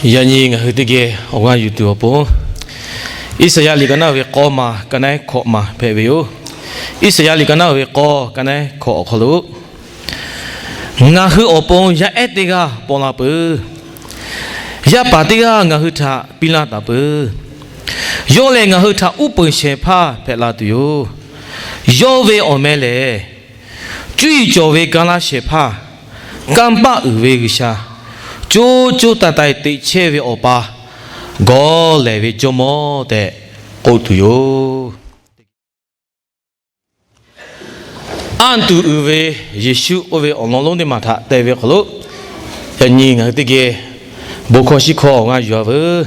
Yaꞈ nyi ngaˬ hui teˇ geh awˬ g'aˇ yuˬ tuˬ awˬ pon, Iˉsaˍyaˆ liꞈ ka naˆ ve k'awˇ ma ka naˉ hkawꞈ ma hpehꞈ ve yoˬ. Iˉsaˍyaˆ liꞈ ka naˆ ve k'awˇ ka naˉ hkawꞈ awˬ hk'aw lo, ngaˬ hui awˬ pon yaˇ ehˉ teˇ g'aˇ paw la peuˬ. Yaˇ paˍ teˇ g'aˇ ngaˬ hui htaꞈ piˇ laˇ taˍ peuˬ. Yawˇ lehˬ ngaˬ hui htaꞈ uˉ peunˍ shehˍ hpaˇ hpehꞈ la tuˬ yoˬ. Yawˇ ve awˬ meh lehˬ, cuˇ yiˍ cawˬ ve ga laˇ shehˍ hpaˇ, kanˇ paˆ uiˍ ve G'uiˬsha, co co taiˍ taiˍ teꞈ chehˇ ve Awˬ pa, gawˬ lehˬ ve Jawˇmawˇ tehꞈ k'oˆ tuˬ yoˬ. Anˇ tuˬ uiˍ ve Yeˍsuˆ oˇ ve awˬ lawn lonˉ teˇ maˬ htaꞈ te ve hk'aw lo, yaꞈ nyi ngaˬ hui teˇ geh bon hkawˇ shiˉ hkawˇ awˬ g'aˇ yuˬ-a veuˬ.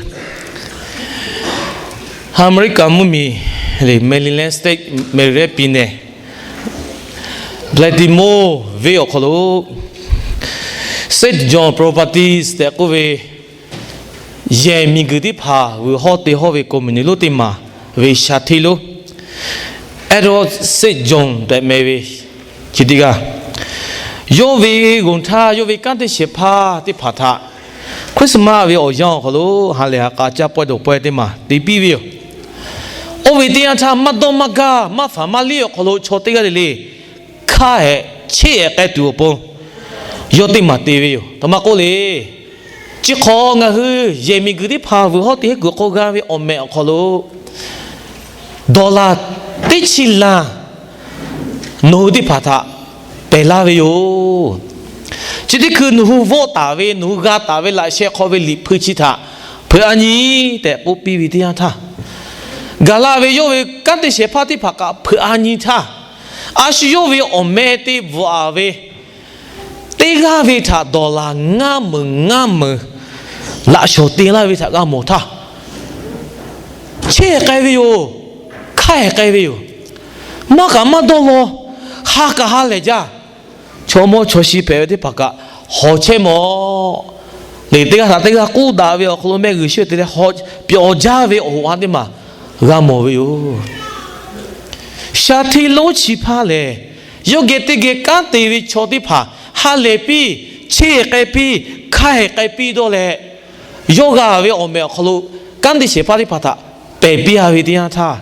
America mvuhˇmiˬ lehˬ, Maryland State, Maryland piˇ nehˬ, Baltimore venˇ awˬ hk'aw lo Saint John Properties tehꞈ k'oˆ ve yehˬ miˬguiˬ teˇ hpaˍ vuiˬ hawˇ te hawˇ ve company lonˉ teˇ maˬ ve shaˍ hteˇ lonˉ, Edward Saint John tehꞈ meh ve chi teˇ g'aˇ, yawˇ ve g'oˬ htaˇ yawˇ ve kanˉ te shehˍ hpaˇ teˇ hpaˍ htaꞈ Christmas ve awˬ yanˇ awˬ hk'aw lo ha lehˬ ha k'a caˇ pawehˇ dawˬ pawehˇ teˇ maˬ te piˇ ve yoˬ. Oˇ ve teˇ yanˇ htaˇ, maˇ dawˇ maˇ gaˇ maˇ faˍ maˇ liˇ awˬ hk'aw lo chaw teˇ g'aˇ le le hk'aˇ hehꞈ cheˇ hehꞈ k'ai tuˬ awˬ pon yawˇ teˇ maˬ te ve yoˬ. Htaꞈ maˇ k'oˆ le, chi hk'awꞈ ngaˬ hui yehˬ miˬguiˬ teˇ hpaˍ vuiˬ hawˇ te hk'e kuiˬ k'oˆ g'a ve awˬ meh awˬ hk'aw lo, dollar teˇ chi lanˇ nawˬ hui teˇ hpaˍ htaꞈ pehˬ laˇ ve yoˬ. Chi teˇ hkui nawˬ hui vawˆ taˍ ve, nawˬ hui g'a taˍ ve laꞈ sheh hk'aw ve liꞈ hpui chi htaꞈ hpeuꞈ a nyi tehꞈ k'oˆ piˇ ve teˇ yanˇ htaˇ, gaˬ la ve yawˇ ve kanˉ te shehˍ hpaˇ teˇ hpaˍ kaꞈ hpeuꞈ a nyi htaˇ, a shu yawˇ ve awˬ meh te bvuhꞈ a ve teˇ g'aˇ ve htaꞈ dollar ngaˇ meunˍ ngaˇ meunˍ laꞈ shawnˍ te laˇ ve htaꞈ g'a mawˬ htaˇ, cheˇ k'ai ve yoˬ. Hk'aˇ k'ai ve yoˬ. Maˇ kaꞈ maˇ dawˇ law, ha kaꞈ ha lehˬ jaˇ. Chaw mawˇ chaw shi hpehꞈ ve teˇ hpaˍ kaꞈ hawˬ chehˇ mawˬ le. Teˇ g'aˇ htaꞈ teˇ g'aˇ k'oˆ daꞈ ve awˬ hk'aw lo mehˆ g'uiˬ shu te leh hawˬ pyawˬ jaˇ ve awˬ hoꞈ ha teˇ maˬ g'a mawˬ ve yoˬ. Shaˍ hteˇ lonˉ chi hpaˇ lehˬ, yawˇ geh teˇ geh kanˉ te ve chaw teˇ hpaˍ ha lehˬ piˇ, cheˇ k'ai piˇ, hk'aˇ k'ai piˇ dawˇ leh, yawˇ g'a ve awˬ meh awˬ hk'aw lo kanˉ te shehˍ hpaˇ teˇ hpaˍ htaꞈ pehˬ piˇ a ve teˇ yanˇ htaˇ,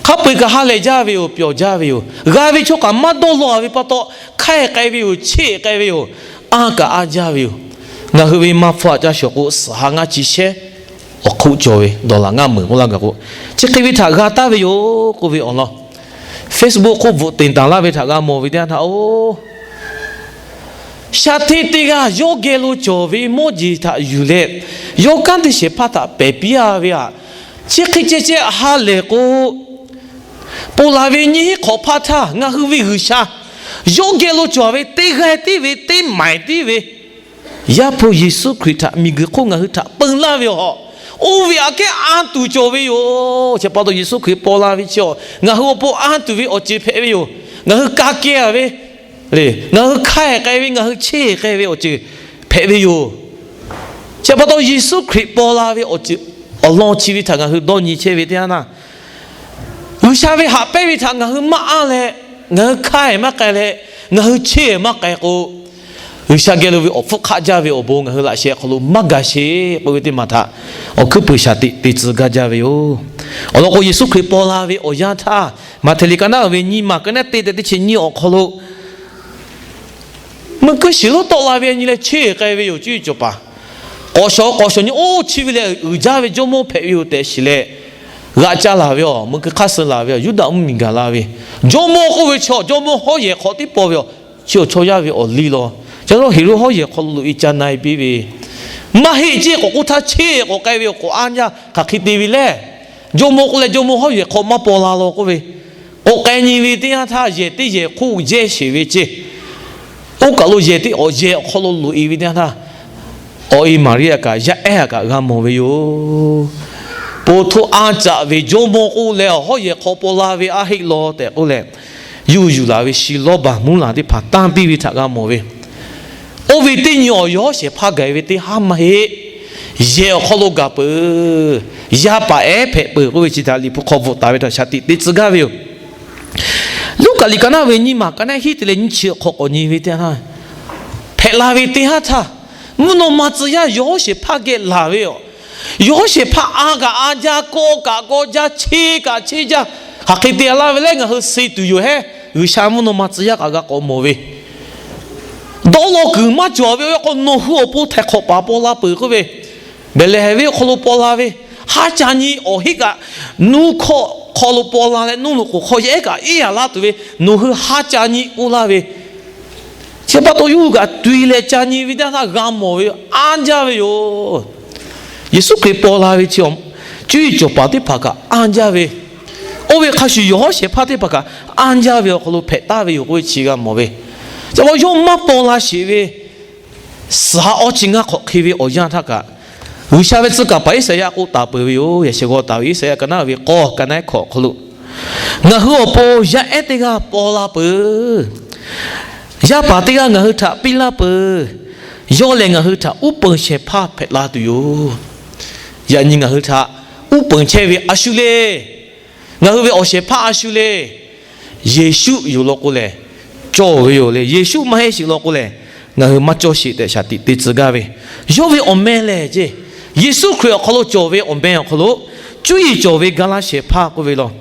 hk'a peu-eˬ kaꞈ ha lehˬ jaˇ ve yoˬ. Pyawˬ jaˇ ve yoˬ. G'a ve chaw kaꞈ maˇ dawˇ law a ve pa taw, hk'aˇ k'ai ve yoˬ, cheˇ k'ai ve yoˬ, anˇ kaꞈ anˇ jaˇ ve yoˬ. Ngaˬ hui ve maˇ hpfuhˇ aꞈ caˇ shawˍ k'o, suhˍ ha ngaˇ chi shehˉ awˬ hk'oˆ cawˬ ve dollar ngaˇ meunˍ k'oˆ laˇ gaˬ k'o, chi hk'e ve htaꞈ g'a taˍ ve yoˬ k'oˆ ve awˬ lawn, Facebook hk'oˆ bvuhꞈ teꞈ taˍ laˇ ve htaꞈ g'a mawˬ ve teˇ yanˇ htaˇ, oˬ, shaˍ hteˇ teˇ g'aˇ yawˇ geh lo cawˬ ve mawˇ jeˬ htaꞈ yuˬ leh, yawˇ kanˉ te shehˍ hpaˇ htaꞈ pehˬ piˇ a ve aꞈ, chi hk'e ceh ceh ha lehˬ k'o, ponˬ laˬ ve nyiˇ hinˉ hk'awꞈ hpaˇ htaˇ ngaˬ hui ve G'uiˬsha yawˇ geh lo cawˬ ve teˇ g'aˇ tiˉ ve teˇ maˍ tiˉ ve Yaˇ hpu Yeˍsuˆ Hkriꞈ htaꞈ miˬguiˬ hk'oˆ ngaˬ hui htaꞈ peun laˇ ve awˬ, oˇ ve aꞈ kehˉ anˇ tuˬ cawˬ ve yoˬ. Chi pa taw Yeˍsuˆ Hkriꞈ paw la ve chi awˬ, ngaˬ hui awˬ pon anˇ tuˬ ve awˬ ceuˬ hpehꞈ ve yoˬ. Ngaˬ hui ka keh a ve, ngaˬ hui hk'aˇ k'ai ve, ngaˬ hui cheˇ k'ai ve awˬ ceuˬ hpehꞈ ve yoˬ. Chi pa taw Yeˍsuˆ Hkriꞈ paw la ve awˬ ceuˬ awˬ lawn chi ve htaꞈ ngaˬ hui dawˇ nyi chehˇ ve teˇ yanˇ htaˇ, G'uiˬsha ve haꞈ pehnˇ ve htaꞈ ngaˬ hui maˇ anˇ leh, ngaˬ hui hk'aˇ maˇ k'ai leh, ngaˬ hui cheˇ maˇ k'ai k'o, G'uiˬsha geh lo ve awˬ hpfuhˇ hk'aˆ jaˇ ve awˬ bon ngaˬ hui laꞈ sheh hk'aw lo maˇ gaˬ sheˍ k'oˆ ve teˇ maˬ htaꞈ awˬ hkuiˉ puiˍ shaˍ tiꞈ te tcuh gaˇ jaˇ ve yoˬ. Awˬ lawn k'o, Yeˍsuˆ Hkriꞈ paw la ve awˬ yanˇ htaˇ, Maꞈhtehˍ liꞈ ka naˉ ve nyiˇ maˬ ka naˉ teˇ tehꞈ teˇ chi nyiˇ awˬ hk'aw lo, meuˇ kuiˉ shiˍ lonˉ tawˆ la ve nyi leh cheˇ k'ai ve yoˬ. Cuˇ yiˍ cawˬ paˍ k'awꞈ shawˍ k'awꞈ shawˍ nyi, oˇ chi ve lehˬ uiˍ jaˇ ve jawˇmawˇ hpehꞈ ve yoˬ tehꞈ shiˍ leh, g'aꞈ caˇ laˬ ve awˬ, meuˇ kuiˉ hk'aˇ suh laˬ ve awˬ, Yuˇdaꞈ mvuhˇmiˬ gaˬ la ve jawˇmawˇ k'oˆ ve chaw, jawˇmawˇ hawˉ yehˬ hk'aw teˇ paw ve awˬ, chi awˬ chaw yaˇ ve awˬ liˇ law, ca lo Heˍroˆ hawˉ yehˬ hk'aw lo loꞈ-e ca na-e piˇ ve, maˇ heˆ ceˇ k'awꞈ k'oˆ htaˇ, cheˇ k'awꞈ k'ai ve awˬ k'awꞈ anˇ jaˇ hk'aˬ hk'e te ve lehˬ, jawˇmawˇ k'oˆ leh jawˇmawˇ hawˉ yehˬ hk'aw maˇ paw la law k'oˆ ve, k'awꞈ k'ai nyi ve teˇ yanˇ htaˇ, yehˬ teˇ yehˬ hk'oˆ jehˇ sheˍ ve ceˇ. Oˇ kaˬ lo yehˬ teˇ awˬ yehˬ awˬ hk'aw lo loꞈ-e ve teˇ yanˇ htaˇ, awˬ e Maˍriˆ kaꞈ yaˇ ehˉ kaꞈ g'a mawˬ ve yoˬ. Pon htoˇ anˇ caꞈ ve jawˇmawˇ k'oˆ leh awˬ hawˉ yehˬ hk'aw paw la ve aˉ heˆ law tehꞈ k'oˆ leh, yuˬ yuˬ laˬ ve shi lawˇ baˬ mvuhˇ laˬ teˇ hpaˍ tanˇ piˇ ve htaꞈ g'a mawˬ ve, oˇ ve teˇ nyi awˬ yawˇ shehˍ hpaˇ gaˬ ve teˇ haˉ maˇ heˆ. Yehˬ awˬ hk'aw lo gaˬ peuˬ, yaˇ paˍ ehˉ hpehꞈ peuˬ k'oˆ ve chi htaꞈ Liꞈ hpu hk'aw bvuhꞈ taˍ ve htaꞈ shaˍ tiꞈ te tcuh gaˇ ve yoˬ. Luˉkaꞈ liꞈ ka naˉ ve nyiˇ maˬ ka naˉ hiˉ te leh nyiˇ chi awˬ hk'aw k'awꞈ nyi ve teˇ yanˇ htaˇ, hpehꞈ la ve teˇ haˉ htaˇ, Mvuhˇ naw ma tcuh yaˇ yawˬ hawˉ shehˍ hpaˇ geh laˬ ve yoˬ. Yawˬ hawˉ shehˍ hpaˇ a kaꞈ a jaˇ, kawˆ kaꞈ kawˆ jaˇ, cheˇ kaꞈ cheˇ jaˇ. Hk'aˬ hk'e te laˇ ve leh ngaˬ hui suh tuˬ yoˬ hehˉ. G'uiˬsha mvuhˇ naw ma tcuh yaˇ kaꞈ g'a k'awꞈ mawˬ ve, dawˇ law kuiˬ maˇ cawˬ ve awˬ yanˇ k'o, nawˬ hui awˬ pon htaiˍ hk'awꞈ paˍ paw la peuˬ k'oˆ ve, Behˍlehˍhehnˍ venˇ awˬ hk'aw lo paw la ve, ha ca nyi awˬ heˆ kaꞈ, nuˇ hkawˇ hk'aw lo paw la leh nuˇ loꞈ k'oˍ hk'aw yehˉ kaꞈ iˉ yaꞈ laˇ tuˬ ve, nawˬ hui ha ca nyi k'oˆ laˇ ve, chi pa taw yawˇ hui kaꞈ tuꞈ leh ca nyi ve teˇ yanˇ htaˇ g'a mawˬ ve, anˇ jaˇ ve yoˬ. Yeˍsuˆ Hkriꞈ paw la ve chi, cuˇ yiˍ cawˬ paˍ teˇ hpaˍ kaꞈ anˇ jaˇ ve, oˇ ve hk'a shuˍ yawˬ hawˉ shehˍ hpaˇ teˇ hpaˍ kaꞈ anˇ jaˇ ve awˬ hk'aw lo hpehꞈ taˍ ve yoˬ k'oˆ ve chi g'a mawˬ ve. Chi pa taw yawˇ maˇ paw la sheˍ ve suhˍ ha awˇ chi ngaˇ hk'awꞈ hk'e ve awˬ yanˇ htaˇ kaꞈ, G'uiˬsha ve tcuh kaˍ paˍ Iˉsaˍyaˆ k'oˆ taˍ peuˬ ve yoˬ. Yaꞈ shehˍ g'aw taˍ ve Iˉsaˍyaˆ ka naˉ ve k'awˇ ka naˉ hkawꞈ hk'aw lo, ngaˬ hui awˬ pon yaˇ ehˉ teˇ g'aˇ paw la peuˬ. Yaˇ paˍ teˇ g'aˇ ngaˬ hui htaꞈ piˇ laˇ peuˬ. Yawˇ lehˬ ngaˬ hui htaꞈ uˉ peunˍ shehˍ hpaˇ hpehꞈ la tuˬ yoˬ. Yaꞈ nyi ngaˬ hui htaꞈ uˉ peunˍ chehˇ ve a shu le. Ngaˬ hui ve awˬ shehˍ hpaˇ a shu le. Yeˍsuˆ yoˬ law k'o lehˬ, cawˬ ve yoˬ le. Yeˍsuˆ maˇ heˆ sheˍ law k'o lehˬ, ngaˬ hui maˇ cawˇ sheˍ tehꞈ shaˍ tiꞈ te tcuh gaˇ ve. Yawˇ ve awˬ meh lehˬ ceˇ, Yeˍsuˆ Hkriꞈ awˬ hk'aw lo cawˬ ve awˬ meh awˬ hk'aw lo, cuˇ yiˍ cawˬ ve ga laˇ shehˍ hpaˇ k'oˆ ve law.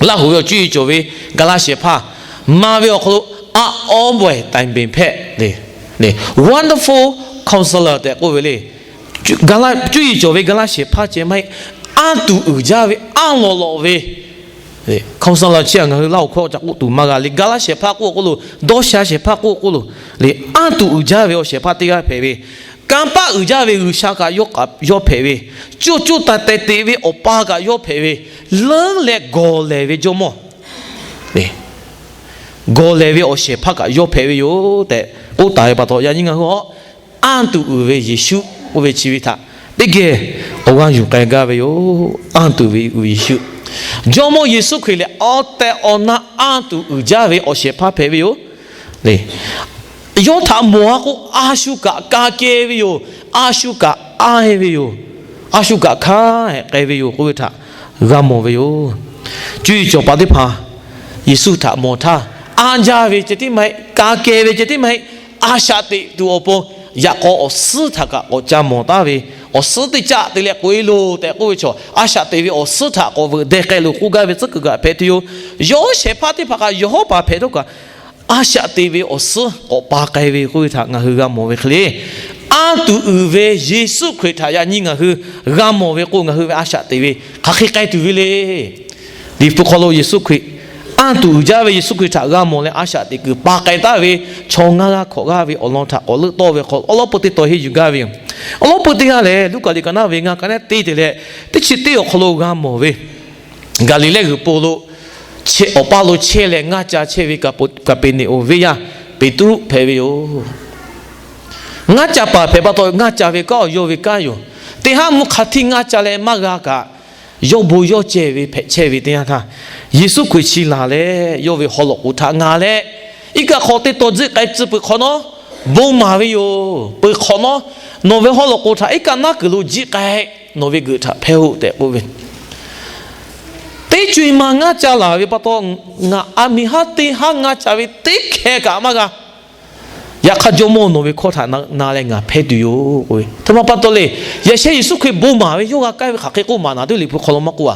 Laˇ hoꞈ ve awˬ cuˇ yiˍ cawˬ ve ga laˇ shehˍ hpaˇ, maˍ ve awˬ hk'aw lo, a awˉ bawehˬ taiˍ benˍ hpehˆ le, Wonderful Counselor tehꞈ k'oˆ ve le. Cuˇ yiˍ cawˬ ve ga laˇ shehˍ hpaˇ ceh maˇ heˆ, anˇ tuˬ uiˍ jaˇ ve, anˇ lawꞈ lawꞈ ve, Counselor chi ngaˬ hui Laˇ hoꞈ hkawˇ ca k'oˆ tuˬ maˇ g'a le. Ga laˇ shehˍ hpaˇ k'oˆ k'oˆ lo, dawˇ sha shehˍ hpaˇ k'oˆ k'oˆ lo le, anˇ tuˬ uiˍ jaˇ ve awˬ shehˍ hpaˇ teˇ g'aˇ hpehꞈ ve, kanˇ paˆ uiˍ jaˇ ve G'uiˬsha kaꞈ yawˇ hpehꞈ ve, co co taiˍ taiˍ teꞈ ve Awˬ pa kaꞈ yawˇ hpehꞈ ve, leuˉ leh gawˬ lehˬ ve Jawˇmawˇ, gawˬ lehˬ ve awˬ shehˍ hpaˇ kaꞈ yawˇ hpehꞈ ve yoˬ tehꞈ k'oˆ taˍ ve pa taw, yaꞈ nyi ngaˬ hui a anˇ tuˬ uiˍ ve Yeˍsuˆ k'oˆ ve chi ve htaꞈ teˇ geh awˬ g'aˇ yuˬ k'ai gaˇ ve yoˬ. Anˇ tuˬ ve uiˍ Yeˍsuˆ, Jawˇmawˇ Yeˍsuˆ Hkriꞈ lehˬ awˬ tehˬ awˬ na anˇ tuˬ uiˍ jaˇ ve awˬ shehˍ hpaˇ hpehꞈ ve yoˬ le. Yawˇ htaꞈ mawˬ a k'o, a shu kaꞈ ka keh ve yoˬ. A shu kaꞈ anˇ ve yoˬ. A shu kaꞈ hkanˇ hehꞈ k'ai ve yoˬ k'oˆ ve htaꞈ g'a mawˬ ve yoˬ. Cuˇ yiˍ cawˬ paˍ teˇ hpaˍ Yeˍsuˆ htaꞈ mawˬ htaˇ, anˇ jaˇ ve ceh tiˉ maˇ heˆ, ka keh ve ceh tiˉ maˇ heˆ, a shaꞈ teꞈ tuˬ awˬ pon yaꞈ k'aw awˬ suhˉ htaꞈ kaꞈ k'awꞈ ca mawˬ taˉ ve, awˬ suhˉ teˇ caˆ te leh k'oꞈ e loˬ tehꞈ k'oˆ ve chaw, a shaꞈ teꞈ ve awˬ suhˉ htaꞈ k'awꞈ veuꞈ deh k'ai loˬ k'oˆ gaˇ ve tcuhˉ kuiˬ kaꞈ hpehꞈ tuˬ yoˬ. Yawˇ shehˍ hpaˇ teˇ hpaˍ kaꞈ yawˬ hawˉ paˍ hpehꞈ htawˇ kaꞈ, a shaꞈ teꞈ ve awˬ suhˉ k'awꞈ pa k'ai ve k'oˆ ve htaꞈ ngaˬ hui g'a mawˬ ve hk'e le. Anˇ tuˬ uiˍ ve Yeˍsuˆ Hkriꞈ htaꞈ yaꞈ nyi ngaˬ hui g'a mawˬ ve k'o, ngaˬ hui ve a shaꞈ teꞈ ve hk'aˬ hk'e k'ai tuˬ ve le. Liꞈ hpu hk'aw lo Yeˍsuˆ Hkriꞈ, anˇ tuˬ uiˍ jaˇ ve Yeˍsuˆ Hkriꞈ htaꞈ g'a mawˬ leh a shaꞈ teꞈ kuiˬ pa k'ai taˍ ve chaw ngaˇ g'aˇ hkawꞈ g'aˇ ve awˬ lawn htaꞈ k'awꞈ leuˆ tawˆ ve hk'aw awˉ lawˉ peu teˇ taw henˇ yuˬ gaˇ ve yoˬ. Awˉ lawˉ peu teˇ g'aˇ lehˬ, Luˉkaꞈ liꞈ ka naˉ ve ngaˇ ka naˉ teˇ te leh teˇ chi teˇ awˬ hk'aw lo g'a mawˬ ve, Gaˍliˍlehˇ g'uiˬ po lo awˬ paˇ lo chehˇ leh ngaˇ ca chehˇ ve Kaˍpeˍneˍonˍ venˇ yaˇ Peˍtruˆ hpehꞈ ve yoˬ. Ngaˇ ca paˍ hpehꞈ pa taw, ngaˇ ca ve kanˉ awˬ yawˇ ve kanˉ yoˬ. Teˇ haˉ mvuhˇ hk'a htiˇ ngaˇ ca leh maˇ g'a kaꞈ, yawˇ bon yawˇ ceh ve hpehꞈ chehˇ ve teˇ yanˇ htaˇ, Yeˍsuˆ Hkriꞈ chi laˬ leh yawˇ ve haw loꞈ k'oˍ htaꞈ ngaˬ leh, iˉ kaˆ hk'aw teˇ taw jiˆ k'ai tcuh peuˬ hk'awꞈ nawˉ, bon maˍ ve yoˬ. Peuˬ hk'awꞈ nawˉ, nawˬ ve haw loꞈ k'oˍ htaꞈ iˉ kaˆ naˉ kuiˬ lo jiˆ k'ai, nawˬ ve geuꞈ htaꞈ hpehˇ-oˆ tehꞈ k'oˆ ve, teˇ co-e ma ngaˇ ca laˬ ve pa taw, ngaˬ a miˬ haˉ teˇ haˉ ngaˇ ca ve teˇ hkeh kaꞈ maˇ g'a. Yaꞈ hk'aˇ, Jawˇmawˇ nawˬ ve hkawˇ htaꞈ na leh ngaˬ hpehˇ tuˬ yoˬ k'oˆ ve, htoꞈ ma pa taw le. Yaꞈ sheh Yeˍsuˆ Hkriꞈ bon maˍ ve yawˇ g'a kaˇ ve hk'aˬ hk'e k'oˆ maˍ naˍ tuˬ Liꞈ hpu hk'aw lo maˇ k'oˆ a.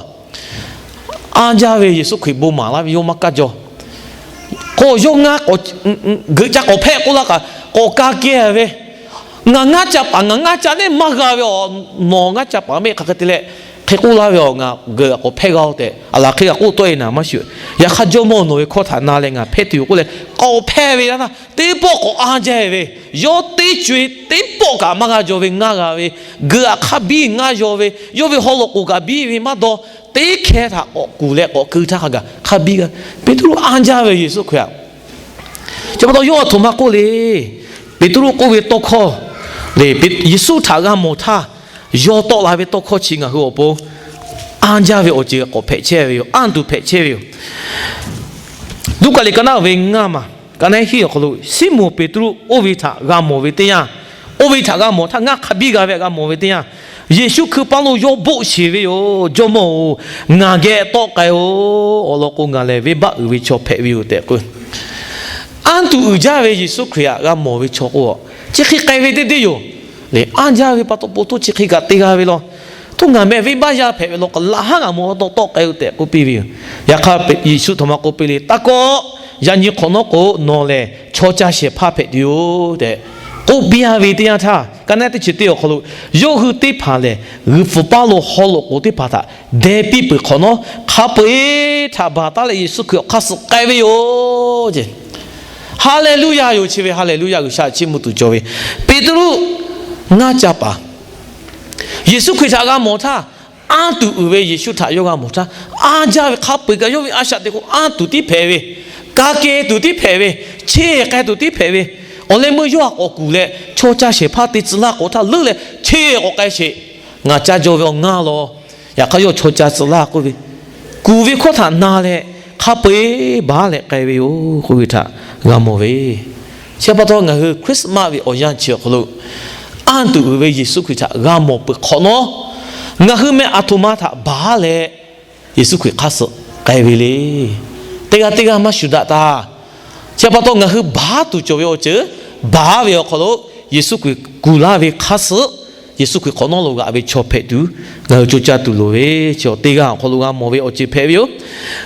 Anˇ jaˇ ve Yeˍsuˆ Hkriꞈ bon maˍ laˇ ve yawˇ maˇ kaˇ jaw. K'o yawˇ ngaˇ geuꞈ ca k'awꞈ hpehˇ k'oˆ laˇ kaꞈ, k'awꞈ ka keh ve, ngaˬ ngaˇ ca paˍ, ngaˬ ngaˇ ca neˉ maˇ g'a ve, nawˬ ngaˇ ca paˍ mehˆ hk'aˬ hk'e te leh hk'e k'oˆ laˇ ve, ngaˬ geuꞈ k'awꞈ hpehˇ g'a-oˬ tehꞈ, a laˬ hk'e g'a k'oˆ tawˆ e naˍ maˇ shuˍ. Yaꞈ hk'aˇ, Jawˇmawˇ nawˬ ve hkawˇ htaꞈ na leh ngaˬ hpehˇ tuˬ yoˬ k'oˆ leh k'awꞈ hpehˇ ve yaˇ htaˇ, teˇ pawˆ k'awꞈ anˇ jaˇ ve, yawˇ teˇ co-e teˇ pawˆ kaꞈ maˇ g'a jaw ve ngaˇ g'a ve, geuꞈ htaꞈ hk'a biˇ ngaˇ yaw ve, yawˇ ve haw loꞈ k'oˍ kaꞈ biˇ ve maˇ daw, teˇ hkeh htaꞈ k'awꞈ kuˬ leh k'awꞈ keu htaˇ hk'a gaˬ hk'a biˇ g'a. Peˍtruˆ anˇ jaˇ ve Yeˍsuˆ Hkriꞈ htaꞈ. Chi pa taw yawˇ a htoꞈ ma k'oˆ le. Peˍtruˆ k'oˆ ve tawˇ hkawˇ le, Yeˍsuˆ htaꞈ g'a mawˬ htaˇ, yawˇ tawˆ la ve tawˇ hkawˇ chi ngaˬ hui awˬ pon anˇ jaˇ ve awˬ ceuˬ k'awꞈ hpehꞈ chehˇ ve yoˬ. Anˇ tuˬ hpehꞈ chehˇ ve yoˬ. Luˉkaꞈ liꞈ ka naˉ ve ngaˇ maˬ ka naˉ hiˉ awˬ hk'aw lo, Siˉmonˍ Peˍtruˆ oˇ ve htaꞈ g'a mawˬ ve teˇ yanˇ, oˇ ve htaꞈ g'a mawˬ htaˇ, ngaˇ hk'a biˇ g'a ve htaꞈ g'a mawˬ ve teˇ yanˇ, Yeˍsuˆ hkui paˇ lo yawˇ boˆ sheˍ ve yoˬ. Jawˇmawˇ-oˬ, ngaˬ geh tawˆ k'ai-oˬ. Awˬ lawn k'o, ngaˬ lehˬ venˇbaˆ uiˍ ve chaw hpehꞈ ve yoˬ tehꞈ k'oˆ. Anˇ tuˬ uiˍ jaˇ ve Yeˍsuˆ Hkriꞈ htaꞈ g'a mawˬ ve chaw k'o, chi hk'e k'ai ve teˇ deˇ yoˬ. Anˇ jaˇ ve pa taw, po htoˇ chi hk'e kaꞈ te g'a ve law. Htoˇ ngaˬ meh venˇbaˆ yaˇ hpehꞈ ve law, kaꞈ laꞈ haˉ ngaˬ mawˬ pa taw tawˆ k'ai-o tehꞈ k'oˆ piˇ ve yoˬ. Yaꞈ hk'aˇ Yeˍsuˆ htaꞈ maˇ k'oˆ piˇ le, Taˇ kawˆ. Yaꞈ nyi hk'awꞈ nawˉ k'o, nawˬ lehˬ chaw ca shehˍ hpaˇ hpehꞈ tuˬ yoˬ tehꞈ k'oˆ piˇ ve teˇ yanˇ htaˇ, ka naˉ teˇ chi teˇ awˬ hk'aw lo, yawˇ hui teˇ hpaˍ lehˬ g'uiˬ pfuhˍ paˇ lo haw loꞈ k'oˍ teˇ hpaˍ htaꞈ deh piˇ peuˬ hk'awꞈ nawˉ, hk'a peu-eˬ htaꞈ baˬ taˉ leh Yeˍsuˆ Hkriꞈ awˬ hk'aˇ suh k'ai ve yoˬ. Haˍleˍluˆyaˇ yoˬ. Chi ve Haˍleˍluˆyaˇ, G'uiˬsha chiˇ mvuh tuˬ cawˬ ve. Peˍtruˆ ngaˇ ca paˍ Yeˍsuˆ Hkriꞈ htaꞈ g'a mawˬ htaˇ, anˇ tuˬ uiˍ ve Yeˍsuˆ htaꞈ yawˇ g'a mawˬ htaˇ, anˇ jaˇ ve hk'a peu-eˬ kaꞈ yawˇ ve a shaꞈ teꞈ k'o anˇ tuˬ tiˉ hpehꞈ ve, ka keh tuˬ tiˉ hpehꞈ ve, cheˇ k'ai tuˬ tiˉ hpehꞈ ve, awˬ leh meuˇ yawˇ htaꞈ k'awꞈ kuˬ leh chaw ca shehˍ hpaˇ te tcuh laˇ k'awꞈ htaˇ leuˉ leh cheˇ k'awꞈ k'ai sheˍ. Ngaˬ ca jaw ve awˬ ngaˇ law. Yaꞈ hk'aˇ yawˇ chaw ca tcuh laˇ k'oˆ ve, kuˬ ve hkawˇ htaꞈ na leh hk'a peu-eˬ baˬ leh k'ai ve yoˬ k'oˆ ve htaꞈ g'a mawˬ ve. Chi pa taw ngaˬ hui Christmas ve awˬ yanˇ chi awˬ hk'aw lo, anˇ tuˬ uiˍ ve Yeˍsuˆ Hkriꞈ htaꞈ g'a mawˬ peuˬ hk'awꞈ nawˉ, ngaˬ hui meh aˬ htoꞈ ma htaꞈ baˬ leh Yeˍsuˆ Hkriꞈ hk'aˇ suh k'ai ve le. Teˇ g'aˇ teˇ g'aˇ maˇ shuˍ daꞈ taˇ. Chi pa taw ngaˬ hui baˬ tuˬ cawˬ ve awˬ ceuˬ, baˬ ve awˬ hk'aw lo Yeˍsuˆ Hkriꞈ kuˬ laˇ ve hk'aˇ suh, Yeˍsuˆ Hkriꞈ hk'awꞈ nawˉ lo g'aꞈ ve chaw hpehꞈ tuˬ ngaˬ hui co caˇ tuˬ loˍ ve. Chi teˇ g'aˇ awˬ hk'aw lo g'a mawˬ ve awˬ ceuˬ hpehꞈ ve yoˬ.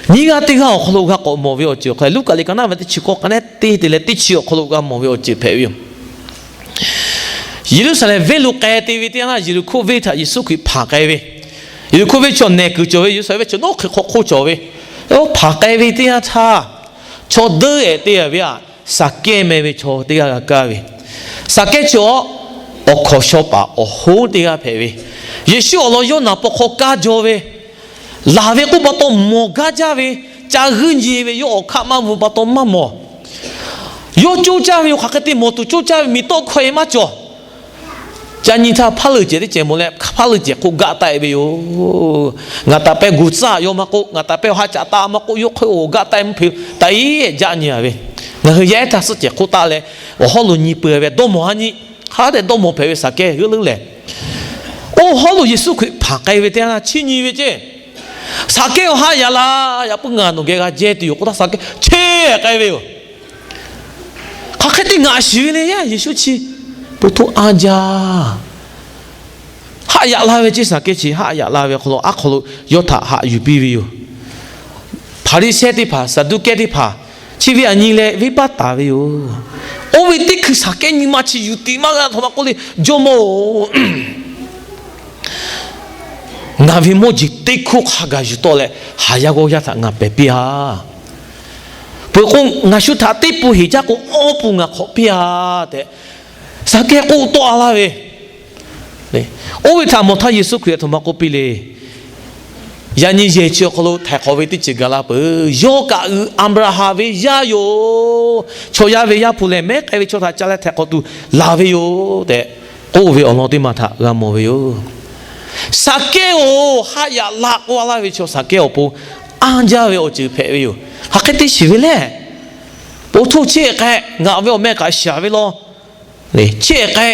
Nyiˇ g'aˇ teˇ g'aˇ awˬ hk'aw lo g'a k'awꞈ mawˬ ve awˬ ceuˬ awˬ hk'aw lo, Luˉkaꞈ liꞈ ka naˉ ve teˇ chi k'awˇ, ka naˉ teˇ te leh teˇ chi awˬ hk'aw lo g'a mawˬ ve awˬ ceuˬ hpehꞈ ve yoˬ. Yeˍruˆsaˍlehnˍ venˇ lo k'ai te ve teˇ yanˇ htaˇ, Yeˍriˆhkoˇ venˇ htaꞈ Yeˍsuˆ Hkriꞈ hpanˍ k'ai ve. Yeˍriˆhkoˇ venˇ chaw nehˬ kuiˬ cawˬ ve, Yeˍruˆsaˍlehnˍ venˇ chaw nawˉ hk'e hk'aw hk'oˆ cawˬ ve. Oˇ hpanˍ k'ai ve teˇ yanˇ htaˇ, chaw deuˇ-ehˍ te-a ve aꞈ, Saˍkehˇ meh ve chaw teˇ g'aˇ g'a kaˇ ve. Saˍkehˇ chi awˬ hkawˍ shaw paˍ awˬ hoˉ teˇ g'aˇ hpehꞈ ve, Yeˍsuˆ awˬ lawn yawˇ naˍ paw hk'aw kaˇ jaw ve, laˬ ve k'oˆ pa taw mawˬ gaˇ jaˇ ve, ca g'uiˇ nyi ve, yawˇ awˬ hkaˆ maˇ mvuh pa taw maˇ mawˬ. Yawˇ coˇ caˇ ve yoˬ. Hk'aˬ hk'e te mawˬ tuˬ coˇ caˇ ve, miˬ tawˆ hkaweh maˇ cawˬ. Ca nyi htaˇ hpaˇ leuˬ cehˬ teˇ cehˬ mawˬ leh, hpaˇ leuˬ cehˬ hk'oˆ gaˆ taˆ-e ve yoˬ. Ngaˬ taˍ pehˇ gu tcuhˉ-a yawˇ maˇ k'oˆ, ngaˬ taˍ pehˇ awˬ ha caꞈ taˆ maˇ k'oˆ, yawˇ hk'e-oˬ gaˆ taˆ-e mvuhˇ hpe taꞈ-e jaˆ nyi-a ve. Ngaˬ hui yaˇ ehˉ htaˇ suhˆ cehˬ hk'oˆ taˆ leh, awˬ hawˉ lo nyi peuˬ ve dawˇ mawˬ ha nyi, hk'a dehꞈ dawˇ mawˬ hpehꞈ ve Saˍkehˇ g'euˆ leuˉ lehˬ. Oˇ hawˉ lo Yeˍsuˆ Hkriꞈ hpanˍ k'ai ve teˇ yanˇ htaˇ chiˇ nyi ve ceˇ. Saˍkehˇ-oˬ, haˆ yaꞈ la. Yaꞈ puiˉ ngaˬ nawˬ geh g'a jehˇ tuˬ yoˬ k'oˆ htaˇ, Saˍkehˇ cheˇ k'ai ve yoˬ. Hk'aˬ hk'e te ngaꞈ shiˍ ve le yaˇ, Yeˍsuˆ chi po htoˇ anˇ jaˇ. Haˆ yaꞈ la ve ceˇ. Saˍkehˇ chi haˆ yaꞈ la ve awˬ hk'aw lo, aˉ hk'aw lo yawˇ htaꞈ haꞈ yuˬ piˇ ve yoˬ. Hpaˍriˍsehˇ teˇ hpaˍ, Saˍduˆkehˇ teˇ hpaˍ, chi ve aꞈ nyi leh venˇbaˆ taˍ ve yoˬ. Oˇ ve teˇ hkui Saˍkehˇ nyi ma chi yuˬ tiꞈ maˇ g'a htoꞈ ma k'oˆ le, Jawˇmawˇ-oˬ, ngaˬ ve mawˇ jeˬ teˇ hkoˇ hk'a gaˬ yuˬ tawˆ leh, haˍ yaˇ g'awˇ yaˇ htaꞈ ngaˬ pehˬ piˇ-a. Peuˬ k'o, ngaˬ shu htaꞈ teˇ pun heˍ jaˇ k'o, awˇ pun ngaˬ hk'awꞈ piˇ-a tehꞈ, Saˍkehˇ k'oˆ tawˆ-a laˇ ve. Oˇ ve htaꞈ mawˬ htaˇ Yeˍsuˆ Hkriꞈ aˬ htoꞈ ma k'oˆ piˇ le. Yaꞈ nyi yehˬ chi awˬ hk'aw lo htaiˍ hk'awꞈ ve teˇ ceuˬ gaˬ la peuˬ. Yawˇ kaꞈ uiˍ Aˍbraˍhanˍ ve yaˇ yoˬ. Chaw yaˇ ve Yaˇ hpu lehˬ, mehˉ k'ai ve chaw htaꞈ ca leh htaiˍ hk'awꞈ tuˬ laˬ ve yoˬ tehꞈ k'oˆ ve awˬ lawn teˇ ma htaꞈ g'a mawˬ ve yoˬ. Saˍkehˇ-oˬ, haˆ yaꞈ la k'oˆ-a laˇ ve chaw, Saˍkehˇ awˬ pon anˇ jaˇ ve awˬ ceuˬ hpehꞈ ve yoˬ. Hk'aˬ hk'e te shiˍ ve le. Po htoˇ cheˇ k'ai, ngaˬ ve awˬ meh kaꞈ shaˍ ve law. Cheˇ k'ai,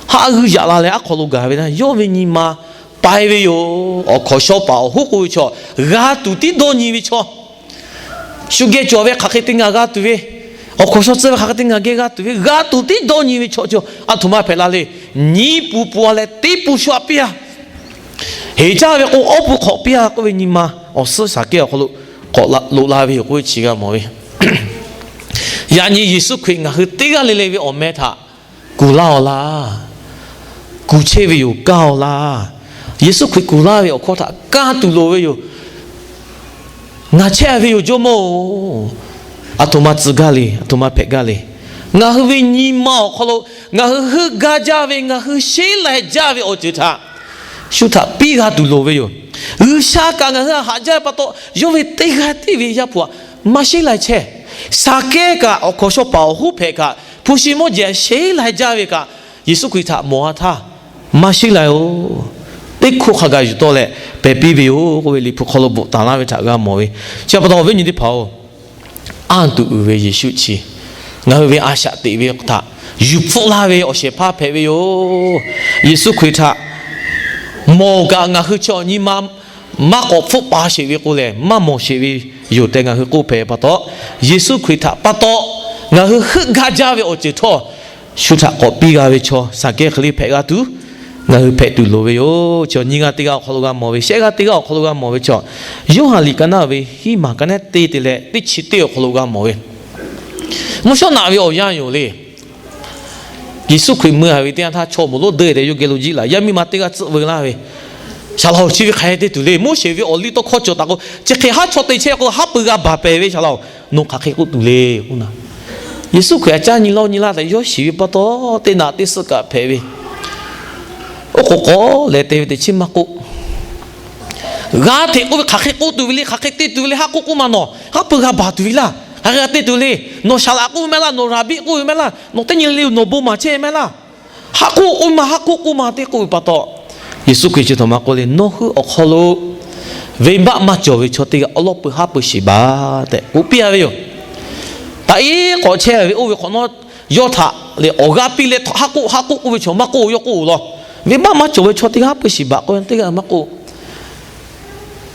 haˆ g'uiˇ yaꞈ la leh aˉ hk'aw lo gaˬ ve htaˇ, yawˇ ve nyi ma pai ve yoˬ. Awˬ hkawˍ shaw paˍ awˬ hoˉ k'oˆ ve chaw, g'a tuˬ tiˉ dawˇ nyi ve chaw. Shu geh cawˬ ve hk'aˬ hk'e te ngaˬ g'a tuˬ ve, awˬ hkawˍ shaw tcuh ve hk'aˬ hk'e te ngaˬ geh g'a tuˬ ve, g'a tuˬ tiˉ dawˇ nyi ve chaw chi aˬ htoꞈ ma hpehꞈ la le. Nyiˉ pu pu-a leh teˇ pu shu-a piˇ-a. Heˍ caˇ ve k'o, awˇ pu hk'awꞈ piˇ-a k'oˆ ve nyi ma awˬ suhˉ Saˍkehˇ awˬ hk'aw lo k'awꞈ loꞈ la ve yoˬ k'oˆ ve chi g'a mawˬ ve. Yaꞈ nyi Yeˍsuˆ Hkriꞈ ngaˬ hui teˇ g'aˇ le le ve awˬ meh htaꞈ kuˬ laˇ-aw laˇ. Kuˬ chehˇ ve yoˬ, kaˇ-aw laˇ. Yeˍsuˆ Hkriꞈ kuˬ laˇ ve awˬ hkawˇ htaꞈ kaˇ tuˬ loˍ ve yoˬ. Ngaˬ chehˇ-a ve yoˬ, Jawˇmawˇ-oˬ, aˬ htoꞈ ma tcuh gaˇ le, aˬ htoꞈ ma hpehꞈ gaˇ le. Ngaˬ hui ve nyi ma awˬ hk'aw lo ngaˬ hui heuˆ gaˇ jaˇ ve, ngaˬ hui sheˉ lai jaˇ ve awˬ ceuˬ htaꞈ shu htaꞈ piˇ g'a tuˬ loˍ ve yoˬ. G'uiˬsha kaꞈ ngaˬ hui htaꞈ haꞈ jaˇ ve pa taw, yawˇ ve teˇ g'aˇ tiˉ ve Yaˇ hpu htaꞈ maˇ sheˉ lai chehˇ. Saˍkehˇ kaꞈ, awˬ hkawˍ shaw paˍ awˬ hoˉ hpehꞈ kaꞈ, hpu shi mawˇ jeˬ sheˉ lai jaˇ ve kaꞈ, Yeˍsuˆ Hkriꞈ htaꞈ mawˬ-a htaˇ, maˇ sheˉ lai-oˬ, teˇ hkoˇ hk'a gaˬ yuˬ tawˆ leh pehˬ piˇ ve yoˬ k'oˆ ve Liꞈ hpu hk'aw lo bvuhꞈ taˍ laˇ ve htaꞈ g'a mawˬ ve. Chi pa taw, awˬ viˉ nyi teˇ hpaˍ-oˬ, anˇ tuˬ uiˍ ve Yeˍsuˆ chi ngaˬ hui ve a shaꞈ teꞈ ve htaꞈ yuˬ hpfuhˆ laˇ ve awˬ shehˍ hpaˇ hpehꞈ ve yoˬ. Yeˍsuˆ Hkriꞈ htaꞈ mawˬ kaꞈ ngaˬ hui chi awˬ nyi ma maˇ k'awꞈ hpfuhˆ pa sheˍ ve k'o lehˬ, maˇ mawˬ sheˍ ve yoˬ tehꞈ ngaˬ hui k'oˆ hpehꞈ pa taw, Yeˍsuˆ Hkriꞈ htaꞈ pa taw ngaˬ hui heuˆ gaˇ jaˇ ve awˬ ceuˬ htawˇ, shu htaꞈ k'awꞈ piˇ g'a ve chaw Saˍkehˇ hk'e le hpehꞈ g'a tuˬ, ngaˬ hui hpehꞈ tuˬ loˍ ve yoˬ. Chaw nyiˇ g'aˇ teˇ g'aˇ awˬ hk'aw lo g'a mawˬ ve, shehˆ g'aˇ teˇ g'aˇ awˬ hk'aw lo g'a mawˬ ve chaw, Yoˇhanˬ liꞈ ka naˉ ve hiˉ maˬ ka naˉ te te leh teˇ chi teˇ awˬ hk'aw lo g'a mawˬ ve, mvuhˇ shawˉ naꞈ ve awˬ yanˇ yoˬ le. Yeˍsuˆ Hkriꞈ mui a ve teˇ yanˇ htaˇ, chaw moˍ lonˉ deuˆ tehꞈ yawˇ geh lo jiˆ laˬ. Yaˇ miˇ ma teˇ g'aˇ tcuhˆ veu laˇ ve, Saˍ laꞈ-oˬ, chi ve hk'aˬ hk'e te tuˬ le. Moˉseˍ ve awˬ liˇ tawˇ hkawˇ cawˬ taˍ k'o, chi hk'e haˉ chaw te chehˇ k'o, haˉ pui g'a baˬ pehˍ ve Saˍ laꞈ-oˬ, nawˬ hk'aˬ hk'e k'oˆ tuˬ le, k'oˆ na. Yeˍsuˆ Hkriꞈ a caˇ nyi lawˇ nyi laˇ tehꞈ yawˇ shiˍ ve pa taw, teˇ naꞈ teˇ suhˆ kaꞈ hpehꞈ ve. Oˇ k'o k'awꞈ leh te ve teꞈ chiˉ maˇ k'oˆ. G'a hteꞈ k'oˆ ve, hk'aˬ hk'e k'oˆ tuˬ ve le, hk'aˬ hk'e te tuˬ ve le, haˉ k'oˆ k'oˆ ma nawˬ, haˉ pui g'a baˬ tuˬ ve laˇ. Hk'aˬ hk'e g'a te tuˬ le. Nawˬ Saˍ laꞈ k'oˆ ve mehˆ laˇ, nawˬ Raˍbiˆ k'oˆ ve mehˆ laˇ, nawˬ teˇ nyi le nawˬ bon maˍ chehˇ ve mehˆ laˇ. Haˉ k'oˆ k'oˆ ma, haˉ k'oˆ k'oˆ ma teˇ k'oˆ ve pa taw, Yeˍsuˆ Hkriꞈ chi htaꞈ maˇ k'oˆ le, nawˬ hui awˬ hk'aw lo venˇbaˆ maˇ cawˬ ve chaw teˇ g'aˇ awˉ lawˉ pui haˉ pui shiˍ baˬ tehꞈ k'oˆ piˇ a ve yoˬ. Taꞈ iˉ k'awꞈ chehˇ ve oˇ ve hk'awꞈ nawˉ, yawˇ htaꞈ lehˬ awˬ g'aˇ piˇ leh haˉ k'oˆ haˉ k'oˆ k'oˆ ve chaw maˇ k'oˆ, yawˇ k'oˆ-oˬ law. Venˇbaˆ maˇ cawˬ ve chaw teˇ g'aˇ haˉ pui shiˍ baˬ k'oˆ ve teˇ g'aˇ maˇ k'oˆ.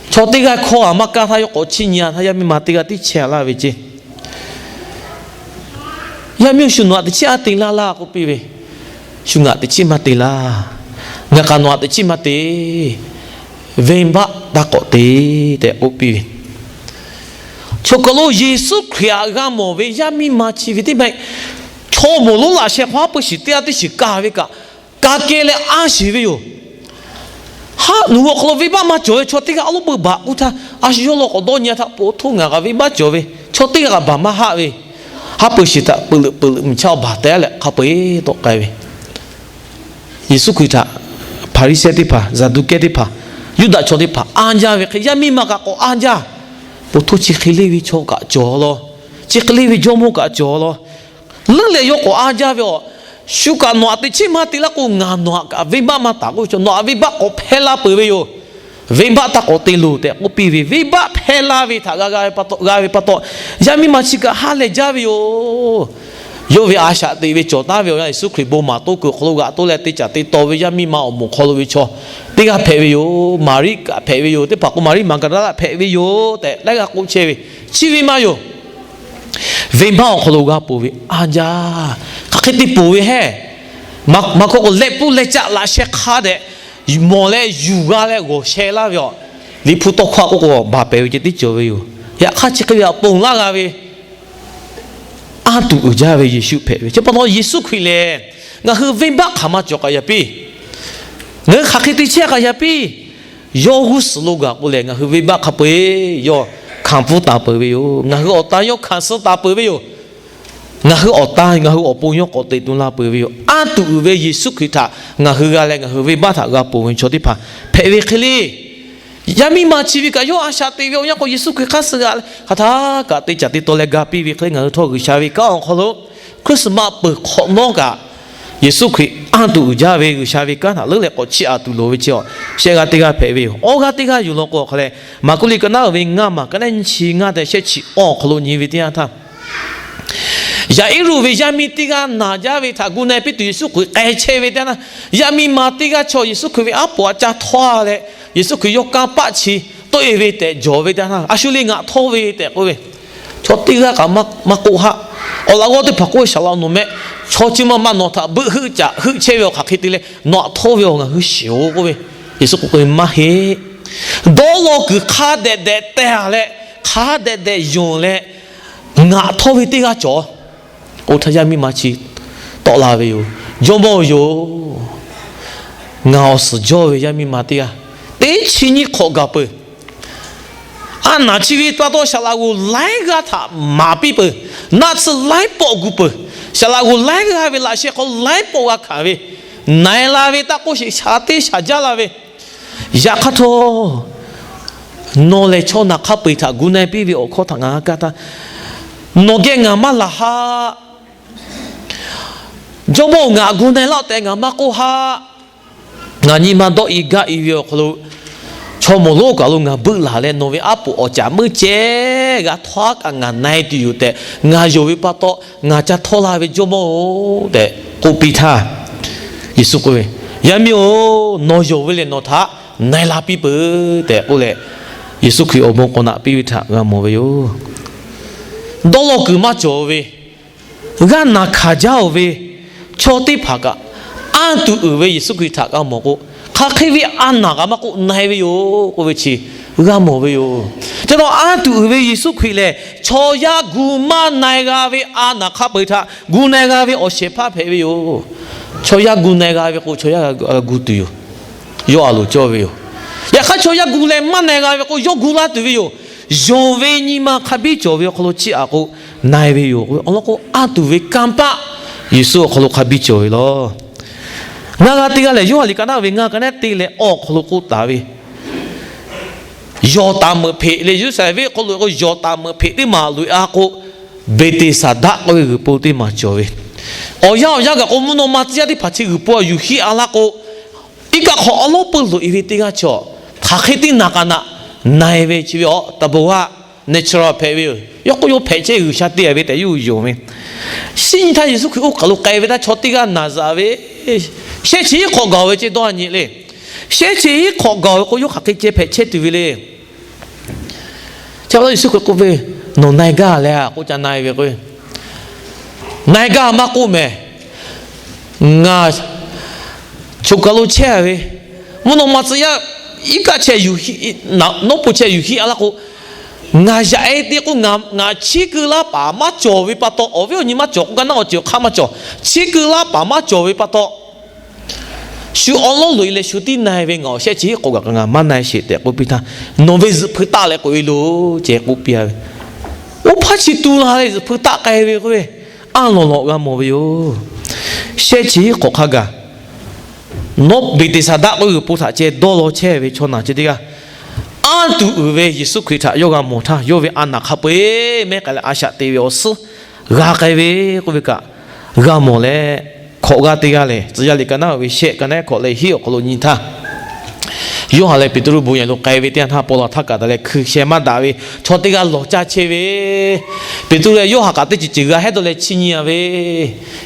Chaw teˇ g'aˇ hkawˇ a maˇ kaˇ htaˇ yawˇ k'awꞈ chiˇ nyi a htaˇ, yaˇ miˇ ma teˇ g'aˇ tiˉ chehˇ a laˇ ve ceˇ. Yaˇ miˇ-oˬ, shu nawˬ htaꞈ teꞈ chiˉ a te laˇ laˇ k'oˆ piˇ ve. Shu ngaˬ teꞈ chiˉ maˇ te laˇ. Ngaˬ kaꞈ nawˬ htaꞈ teꞈ chiˉ maˇ te. Venˇbaˆ taˇ k'awꞈ te tehꞈ k'oˆ piˇ ve. Chaw kaˬ lo Yeˍsuˆ Hkriꞈ htaꞈ g'a mawˬ ve yaˇ miˇ ma chi ve teˇ ma, chaw moˍ lonˉ laꞈ sheh hk'aw haˉ pui shiˍ teˇ g'aˇ teˇ shiˍ kaˇ ve kaꞈ, ka keh leh anˇ shiˍ ve yoˬ. Haˉ nawˬ hui awˬ hk'aw lo venˇbaˆ maˇ cawˬ ve chaw teˇ g'aˇ awˉ lawˉ pui baˬ k'oˆ htaˇ, a shu yawˇ law k'awꞈ dawˇ nyi a htaˇ, po htoˇ ngaˬ kaꞈ venˇbaˆ cawˬ ve, chaw teˇ g'aˇ kaꞈ baˬ maˇ haˆ ve, haˉ pui shiˍ htaꞈ peuˬ leuꞈ peuˬ leuꞈ miˬ chaˇ awˬ baˬ tehꞈ leh hk'a peu-eˬ tawˆ k'ai ve. Yeˍsuˆ Hkriꞈ htaꞈ Hpaˍriˍsehˇ teˇ hpaˍ, Zaˍduˆkehˇ teˇ hpaˍ, Yuˇdaꞈ chaw teˇ hpaˍ anˇ jaˇ ve hk'e, yaˇ miˇ ma kaꞈ k'awꞈ anˇ jaˇ. Po htoˇ chi hk'e leˇ ve chaw kaꞈ cawˬ law. Chi hk'e leˇ ve jawˇmawˇ kaꞈ cawˬ law. Leuˉ leh yawˇ k'awꞈ anˇ jaˇ ve aˬ, shu kaꞈ nawˬ htaꞈ teꞈ chiˉ maˇ te laˇ k'o, ngaˬ nawˬ htaꞈ kaꞈ venˇbaˆ maˇ taˍ k'oˆ ve chaw, nawˬ htaꞈ venˇbaˆ k'awꞈ hpehˇ laˇ peuˬ ve yoˬ. Venˇbaˆ taˇ k'awꞈ te loˬ tehꞈ k'oˆ piˇ ve. Venˇbaˆ hpehˇ laˇ ve htaꞈ g'a g'a ve pa taw, g'a ve pa taw, yaˇ miˇ ma chi kaꞈ ha lehˬ jaˇ ve yoˬ. Yawˇ ve a shaꞈ teꞈ ve cawˬ taˉ ve awˬ yanˇ, Yeˍsuˆ Hkriꞈ bon maˍ toˇ kuiˬ awˬ hk'aw lo g'aꞈ toˇ leh te caˍ te taw ve yaˇ miˇ ma awˬ moˍ hk'aw lo ve chaw teˇ g'aˇ hpehꞈ ve yoˬ. Maˍriˆ kaꞈ hpehꞈ ve yoˬ. Teˇ hpaˍ k'o Maˍriˆ Maˍgaˍdaˍlaˆ hpehꞈ ve yoˬ tehꞈ laiˉ g'aˇ k'oˆ chehˇ ve. Chi ve maˇ yoˬ. Venˇbaˆ awˬ hk'aw lo g'a ponˬ ve anˇ jaˇ. Hk'aˬ hk'e te ponˬ ve hehˉ, maˇ hkawˇ k'o leh puˇ leh caˆ laꞈ sheh hk'a dehꞈ mawˬ leh yuˬ g'a leh g'awˬ sheh laˇ ve aˬ, Liꞈ hpu tawˇ hkawˇ k'oˆ k'o baˬ pehˍ ve ceh tiˉ cawˬ ve yoˬ. Yaꞈ hk'aˇ chi hk'e ve aˬ ponˬ laˇ g'a ve, anˇ tuˬ uiˍ jaˇ ve Yeˍsuˆ hpehꞈ ve. Chi pa taw Yeˍsuˆ Hkriꞈ lehˬ, ngaˬ hui venˇbaˆ hk'aˬ ma cawˬ k'aꞈ yaꞈ piˇ, ngaˬ hui hk'aˬ hk'e te chehˇ k'aꞈ yaꞈ piˇ, yawˇ g'uˇ suhˍ lo gaˬ k'o lehˬ, ngaˬ hui venˇbaˆ hk'a peu-eˬ yawˇ hkanˍ pfuhˇ taˍ peuˬ ve yoˬ. Ngaˬ hui awˬ tan yawˇ hkanˍ suh taˍ peuˬ ve yoˬ. Ngaˬ hui awˬ tan ngaˬ hui awˬ pon yawˇ k'awꞈ teꞈ tu la peuˬ ve yoˬ. Anˇ tuˬ uiˍ ve Yeˍsuˆ Hkriꞈ htaꞈ ngaˬ hui g'a leh ngaˬ hui venˇbaˆ htaꞈ g'a ponˬ ve chaw teˇ hpaˍ hpehꞈ ve hk'e le. Yaˇ miˇ ma chi ve kaꞈ yawˇ a shaꞈ teꞈ ve awˬ yanˇ k'o, Yeˍsuˆ Hkriꞈ hk'aˇ suh g'aꞈ leh hk'aˬ htaˇ kaꞈ te caˍ te taw leh ga piˇ ve hk'e le, ngaˬ hui htawˇ G'uiˬsha ve kanˉ awˬ hk'aw lo Christmas peuˬ hk'awꞈ nawˉ kaꞈ, Yeˍsuˆ Hkriꞈ anˇ tuˬ uiˍ jaˇ ve G'uiˬsha ve kanˉ htaꞈ leuˉ leh k'awꞈ chiˇ aꞈ tuˬ loˍ ve chi aˬ, shehˆ g'aˇ teˇ g'aˇ hpehꞈ ve yoˬ. Awˇ g'aˇ teˇ g'aˇ yuˬ law k'o awˬ hk'a leh, Maˍkuˆ liꞈ ka naˉ ve ngaˇ maˬ ka naˉ nyi chi ngaˇ tehꞈ shehˆ chi awˇ awˬ hk'aw lo nyi ve teˇ yanˇ htaˇ, Yaˍiˉruˆ ve yaˇ miˇ teˇ g'aˇ naˬ jaˇ ve htaꞈ gu na-e piˇ tuˬ Yeˍsuˆ Hkriꞈ k'ai chehˇ ve teˇ yanˇ htaˇ, yaˇ miˇ ma teˇ g'aˇ chaw Yeˍsuˆ Hkriꞈ ve aˉ poꞈ aꞈ ca htawˇ leh, Yeˍsuˆ Hkriꞈ yawˇ kanˇ paˆ chi tawˆ-e ve tehꞈ jawˬ ve teˇ yanˇ htaˇ, a shu le ngaˬ htawˇ ve tehꞈ k'oˆ ve. Chaw teˇ g'aˇ kaꞈ maˇ k'oˆ haˆ. Awˬ laꞈ g'awˇ teˇ hpaˍ k'oˆ ve, Saˍ laꞈ-oˬ, nawˬ meh chaw chi ma ma nawˬ htaꞈ beuꞈ heuˆ caꞈ heuˆ chehˇ ve awˬ hk'aˬ hk'e te leh nawˬ aꞈ htawˇ ve awˬ ngaˬ hui shiˍ-oˬ k'oˆ ve. Yeˍsuˆ k'oˆ k'o, maˇ heˆ. Dawˇ law kuiˬ hk'a dehꞈ dehꞈ teh-a leh, hk'a dehꞈ dehꞈ yonˍ leh, ngaˬ htawˇ ve teˇ g'aˇ cawˬ. Oˇ htaˇ yaˇ miˇ ma chi tawˆ la ve yoˬ. Jawˇmawˇ yoˬ. Ngaˬ awˬ suhˍ jawˇ ve yaˇ miˇ ma teˇ g'aˇ, teˇ chi nyiˇ hk'awꞈ gaˬ peuˬ. A naˬ chi ve pa taw Saˍ laꞈ g'oˍ laiˉ g'aˇ htaꞈ maˍ piˇ peuˬ. Naˆ tsuhˇ laiˉ pawˆ gu peuˬ. Saˍ laꞈ g'oˍ laiˉ g'aˇ ve laꞈ sheh hk'aw laiˉ pawˆ g'a hkanˍ ve, na-e la ve taˇ k'oˆ sheˍ, shaˍ teˇ shaˍ jaˇ la ve, yaꞈ hk'aˇ htawˇ, nawˬ lehˬ chaw naˬ hk'a peu-eˬ htaꞈ gu na-e piˇ ve awˬ hkawˇ htaꞈ ngaˬ g'a kaˇ htaˇ, nawˬ geh ngaˬ maˇ laˬ haˆ. Jawˇmawˇ-oˬ, ngaˬ gu na-e laˇ-oˆ tehꞈ ngaˬ maˇ k'oˆ haˆ. Ngaˬ nyi ma dawˆ-i gaˆ-i ve awˬ hk'aw lo, chaw mawˬ lonˉ kaˬ lo ngaˬ beuˆ laˬ leh nawˬ ve aˉ poꞈ awˬ caˍ meuˇ ceh g'a htawˇ kaꞈ ngaˬ na-e tuˬ yoˬ tehꞈ ngaˬ yonˍ ve pa taw, ngaˬ ca htawˇ la ve Jawˇmawˇ-oˬ tehꞈ k'oˆ piˇ htaˇ, Yeˍsuˆ k'oˆ ve, Yaˇ miˇ-oˬ, nawˬ yonˍ ve lehˬ nawˬ htaꞈ na-e la piˇ peuˬ tehꞈ k'oˆ leh, Yeˍsuˆ Hkriꞈ awˬ bon k'awꞈ naꞈ piˇ ve htaꞈ g'a mawˬ ve yoˬ. Dawˇ law kuiˬ maˇ cawˬ ve, g'aˇ naˬ hkanˍ jaˇ-oˬ ve, Chaw teˇ hpaˍ kaꞈ anˇ tuˬ uiˍ ve Yeˍsuˆ Hkriꞈ htaꞈ g'a mawˬ k'o, hk'aˬ hk'e ve a naˬ kaꞈ maˇ k'oˆ na-e ve yoˬ k'oˆ ve chi g'a mawˬ ve yoˬ. Chi taw anˇ tuˬ uiˍ ve Yeˍsuˆ Hkriꞈ lehˬ, chaw yaˇ gu maˇ na-e g'a ve a naˬ hk'a peu-eˬ htaꞈ gu na-e g'a ve awˬ shehˍ hpaˇ hpehꞈ ve yoˬ. Chaw yaˇ gu na-e g'a ve k'o, chaw yaˇ g'a gu tuˬ yoˬ. Yawˇ a loˍ cawˇ ve yoˬ. Yaꞈ hk'aˇ chaw yaˇ gu leh maˇ na-e g'a ve k'o, yawˇ gu laˇ tuˬ ve yoˬ. Yonˍ ve nyi ma hk'a biˇ cawˬ ve awˬ hk'aw lo chiˇ aꞈ k'o na-e ve yoˬ. Awˬ lawn k'o, anˇ tuˬ ve kanˇ paˆ Yeˍsuˆ awˬ hk'aw lo hk'a biˇ cawˬ ve laˬ. Ngaˬ g'a teˇ g'aˇ lehˬ, Yoˇhanˬ liꞈ ka naˉ ve ngaˇ ka naˉ teˇ leh awˬ hk'aw lo k'oˆ taˍ ve, yawˬ taˍ meuꞈ hpeꞈ leh, Yeˍruˆsaˍlehnˍ venˇ hk'aw lo k'o yawˬ taˍ meuꞈ hpeꞈ teˇ maˬ loꞈ-e a k'o, Beˍteˍsaˍdaˆ k'oˆ ve g'uiˬ po teˇ maˬ cawˬ ve. Awˬ yanˇ awˬ yanˇ gaˬ k'o, mvuhˇ naw ma tcuh yaˇ teˇ hpaˍ chi g'uiˬ po a yuˬ hiˆ a laˇ k'o, iˉ kaˆ hk'aw awˉ lawˉ peuˇ loꞈ-e ve teˇ g'aˇ chi, hk'aˬ hk'e teˇ naˬ k'aꞈ naꞈ na-e ve chi ve awˬ taˍ bon g'aˇ natural hpehꞈ ve yoˬ. Yawˇ k'oˆ yawˇ hpehꞈ chehˇ G'uiˬsha te-a ve tehꞈ yawˇ hui yonˍ ve. Shinˉ nyi htaˇ Yeˍsuˆ Hkriꞈ oˇ kaˬ lo k'ai ve htaˇ, chaw teˇ g'aˇ naˬ zaꞈ ve, shehˆ chi hiˉ hk'awꞈ gaˬ-oˬ ve ce dawˇ a nyi le. Shehˆ chi hiˉ hk'awꞈ gaˬ-oˬ ve k'o, yawˇ hk'aˬ hk'e ceh hpehꞈ chehˇ tuˬ ve le. Chi pa taw Yeˍsuˆ Hkriꞈ k'oˆ ve, Nawˬ na-e gaˇ leh a k'oˆ ca na-e ve k'o, na-e gaˇ maˇ k'oˆ mehˍ. Ngaˬ choˬ kaˬ lo chehˇ-a ve, mvuhˇ naw ma tcuh yaˇ iˉ kaˆ chehˇ yuˬ hiˆ, nawˉ po chehˇ yuˬ hiˆ a laˇ k'o, ngaˬ yaꞈ-e te k'o, ngaˬ chiˉ keu laˇ paˍ maˇ cawˬ ve pa taw, awˬ viˉ awˬ nyi maˇ cawˬ k'oˆ gaˇ naˆ awˬ ceuˬ awˬ hk'aˇ maˇ cawˬ. Chiˉ keu laˇ paˍ maˇ cawˬ ve pa taw, shu awˉ lawˉ loꞈ-e leh shu tiˉ na-e ve, ngaˬ awˬ shehˆ chi hiˉ hk'awꞈ gaˬ kaꞈ ngaˬ maˇ na-e sheˍ tehꞈ k'oˆ piˇ htaˇ, Nawˬ ve zuhꞈ hpui taˆ leh k'oꞈ-e loˬ ceh k'oˆ piˇ-a ve. Oˇ hpaˇ chi tu la leh zuhꞈ hpui taˆ k'ai ve k'oˆ ve, anˇ lawˬ lawꞈ g'a mawˬ ve yoˬ. Shehˆ chi hiˉ hk'awꞈ hk'a gaˬ, nawˉ Beˍteˍsaˍdaˆ k'oˆ ve g'uiˬ po htaꞈ ceh dawˇ law chehˇ ve chaw naˬ ceh teˇ g'aˇ, anˇ tuˬ uiˍ ve Yeˍsuˆ Hkriꞈ htaꞈ yawˇ g'a mawˬ htaˇ, yawˇ ve a naˬ hk'a peu-eˬ mehˉ k'ai leh a shaꞈ te ve awˬ suhˉ g'a k'ai ve k'oˆ ve kaꞈ g'a mawˬ leh, hkawꞈ g'aˇ teˇ g'aˇ lehˬ, Tcuh yaˇ liꞈ ka naˉ ve shehˆ ka naˉ hkawꞈ leh hiˉ awˬ hk'aw lo nyi htaˇ, Yoˇhanˬ leh Peˍtruˆ bon yehˬ lo k'ai ve teˇ yanˇ htaˇ, paw laˬ htaˇ kaꞈ taˍ leh hkui sheh maˇ daꞈ ve chaw teˇ g'aˇ lawˬ caˇ chehˇ ve. Peˍtruˆ leh Yoˇhanˬ kaꞈ teˇ ceuˬ ceuˬ g'a hehˉ dawˇ leh chiˇ nyi-a ve.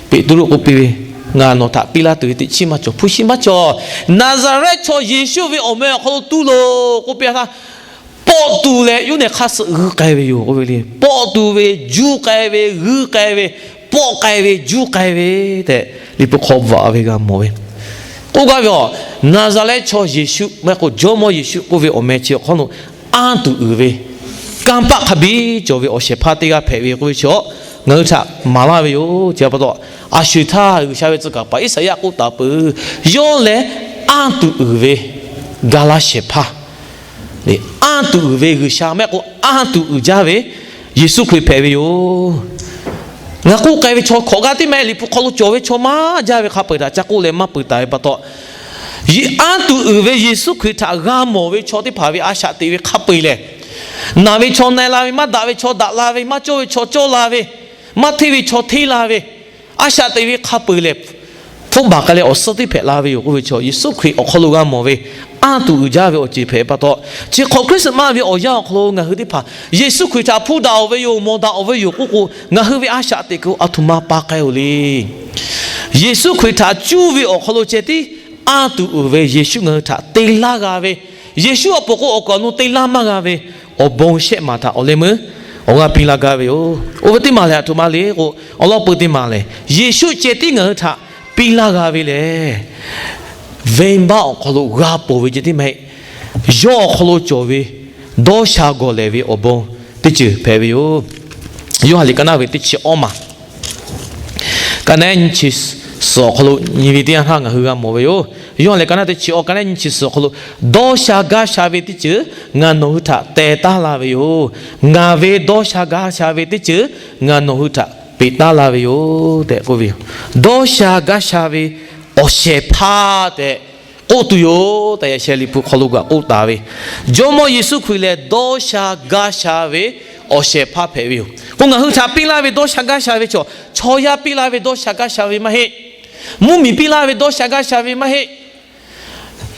Peˍtruˆ k'oˆ piˇ ve, Ngaˬ nawˬ htaꞈ piˇ laˇ tuˬ ve teˇ chiˉ maˇ cawˬ, hpu shi maˇ cawˬ. Naˍzaˍrehˆ chaw Yeˍsuˆ ve awˬ meh awˬ hk'aw lo tuˉ loˬ k'oˆ piˇ htaˇ, pawˆ tu leh yawˇ nehˬ hk'aˇ suh g'uiˇ k'ai ve yoˬ k'oˆ ve le. Pawˆ tu ve, juˇ k'ai ve, g'uiˇ k'ai ve, pawˆ k'ai ve, juˇ k'ai ve tehꞈ Liꞈ hpu hk'aw bvuhꞈ-a ve g'a mawˬ ve. K'oˆ gaˇ ve a, Naˍzaˍrehˆ chaw Yeˍsuˆ maˇ heˆ k'o Jawˇmawˇ Yeˍsuˆ k'oˆ ve awˬ meh chi awˬ hk'aw lo anˇ tuˬ uiˍ ve, kanˇ paˆ hk'a biˇ cawˬ ve awˬ shehˍ hpaˇ teˇ g'aˇ hpehꞈ ve k'oˆ ve chi, ngaˬ hui htaꞈ maˍ laˇ ve yoˬ. Chi pa taw, a sho-eˬ htaˇ G'uiˬsha ve tcuh kaˍ paˍ Iˉsaˍyaˆ k'oˆ taˍ peuˬ, yawˇ lehˬ anˇ tuˬ uiˍ ve ga laˇ shehˍ hpaˇ, anˇ tuˬ uiˍ ve G'uiˬsha maˇ heˆ k'o anˇ tuˬ uiˍ jaˇ ve Yeˍsuˆ Hkriꞈ hpehꞈ ve yoˬ. Ngaˬ k'oˆ k'ai ve chaw hkawꞈ g'aˇ teˇ maˇ heˆ, Liꞈ hpu hk'aw lo cawˬ ve chaw maˇ jaˇ ve hk'a peu-eˬ htaꞈ ca k'oˆ leh maˇ peuˬ taˍ ve pa taw, anˇ tuˬ uiˍ ve Yeˍsuˆ Hkriꞈ htaꞈ g'a mawˬ ve chaw teˇ hpaˍ ve a shaꞈ teꞈ ve hk'a peu-eˬ lehˬ, naˬ ve chaw na-e la ve, maˇ daꞈ ve chaw daꞈ la ve, maˇ cawˇ ve chaw cawˇ la ve, maˇ hteˇ ve chaw hteˇ la ve, a shaꞈ teꞈ ve hk'a peu-eˬ lehˬ, hpfuhˆ baˬ k'ai leh awˬ suhˉ teˇ hpehꞈ la ve yoˬ k'oˆ ve chaw, Yeˍsuˆ Hkriꞈ awˬ hk'aw lo g'a mawˬ ve anˇ tuˬ uiˍ jaˇ ve awˬ ceuˬ hpehꞈ pa taw, chi hk'awꞈ Christmas ve awˬ yanˇ awˬ hk'aw lo ngaˬ hui teˇ hpaˍ Yeˍsuˆ Hkriꞈ htaꞈ hpuˇ daꞈ-oˬ ve yoˬ, mawˬ daꞈ-oˬ ve yoˬ k'oˆ k'o, ngaˬ hui ve a shaꞈ teꞈ kuiˬ aˬ htoꞈ ma pa k'ai-oˬ le. Yeˍsuˆ Hkriꞈ htaꞈ cuˇ ve awˬ hk'aw lo ceh tiˉ anˇ tuˬ uiˍ ve Yeˍsuˆ ngaˬ hui htaꞈ te laˇ g'a ve, Yeˍsuˆ awˬ pon k'o awˬ kaˍ awˬ nu te laˇ maˇ g'a ve awˬ bon shehˆ maˬ htaꞈ awˬ leh meuˇ awˬ g'aˇ piˇ laˇ gaˇ ve yoˬ. Oˇ ve teˇ maˬ lehˬ aˬ htoꞈ ma le k'o, awˬ lawn peu teˇ maˬ lehˬ, Yeˍsuˆ ceh tiˉ ngaˬ hui htaꞈ piˇ laˇ g'a ve lehˬ, venˇbaˆ awˬ hk'aw lo g'a ponˬ ve ceh tiˉ maˇ heˆ. Yawˇ awˬ hk'aw lo cawˬ ve dawˇ sha gawˬ lehˬ ve awˬ bon teˇ ceuˬ hpehꞈ ve yoˬ. Yoˇhanˬ liꞈ ka naˉ ve teˇ chi awˇ maˬ, ka naˉ nyiˇ chi suhˍ awˬ hk'aw lo nyi ve teˇ yanˇ htaˇ ngaˬ hui g'a mawˬ ve yoˬ. Yoˇhanˬ liꞈ ka naˉ teˇ chi awˇ, ka naˉ nyiˇ chi suhˍ awˬ hk'aw lo, dawˇ sha gaˇ sha ve teˇ ceuˬ ngaˬ nawˬ hui htaꞈ teh taˉ la ve yoˬ. Ngaˬ ve dawˇ sha gaˇ sha ve teˇ ceuˬ ngaˬ nawˬ hui htaꞈ peꞈ taˉ la ve yoˬ tehꞈ k'oˆ ve yoˬ. Dawˇ sha gaˇ sha ve awˬ shehˍ hpaˇ tehꞈ k'oˆ tuˬ yoˬ tehꞈ, yaꞈ sheh Liꞈ hpu hk'aw lo kaꞈ k'oˆ taˍ ve, Jawˇmawˇ Yeˍsuˆ Hkriꞈ lehˬ dawˇ sha gaˇ sha ve awˬ shehˍ hpaˇ hpehꞈ ve yoˬ. K'o ngaˬ hui htaꞈ piˇ laˇ ve dawˇ sha gaˇ sha ve chaw, chaw yaˇ piˇ laˇ ve dawˇ sha gaˇ sha ve maˇ heˆ. Mvuhˇmiˬ piˇ laˇ ve dawˇ sha gaˇ sha ve maˇ heˆ.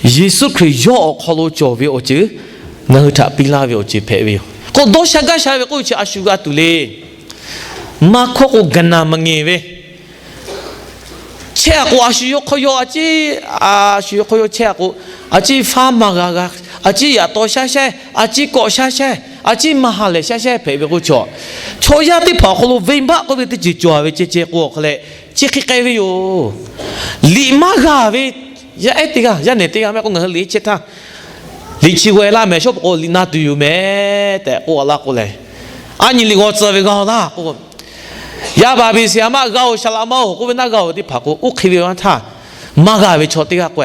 Yeˍsuˆ Hkriꞈ yawˇ awˬ hk'aw lo cawˬ ve awˬ ceuˬ ngaˬ hui htaꞈ piˇ laˇ ve awˬ ceuˬ hpehꞈ ve yoˬ. K'o dawˇ sha gaˇ sha ve k'oˆ ve chi a shu g'a tuˬ le. Maˇ hkawˇ k'o gaˬ naˬ maˬ ngehˬ ve, chehˇ-a k'o a shu yawˇ hk'aw yawˇ a ciˉ, a shu yawˇ hk'aw yawˇ chehˇ-a k'o, a ciˉ faˉ maˇ g'a g'a, a ciˉ yaꞈ taw shaˉ shaˉ, a ciˉ kawˆ shaˉ shaˉ, a ciˉ maˇ ha lehˬ shaˉ shaˉ hpehꞈ ve k'o chaw, chaw yaˇ teˇ hpaˍ awˬ hk'aw lo venˇbaˆ k'oˆ ve teˇ ceuˬ cawˬ-a ve ceh ceh k'o awˬ hk'aw leh, chi hk'e k'ai ve yoˬ. Liꞈ maˇ g'a ve, yaˇ ehˉ teˇ g'aˇ, yaˇ nehˬ teˇ g'aˇ mehˆ k'o, ngaˬ hui liꞈ chehˇ htaˇ, liꞈ chi g'aw e laˇ mehˍ, shawˉ pawˍ k'o liꞈ na tuˬ yoˬ mehˍ tehꞈ k'oˆ a laˇ k'o lehˬ, a nyi liꞈ g'aw tcuh ve g'a-oˬ laˇ k'o, yaˇ baˍ beˬ shiˍ a maˇ g'a-oˬ, Saˍ laꞈ maˇ-oˬ k'oˆ ve naˆ g'a-oˬ ve teˇ hpaˍ k'o, oˇ hk'e ve maˇ htaˇ, maˇ g'a ve chaw teˇ g'aˇ k'o,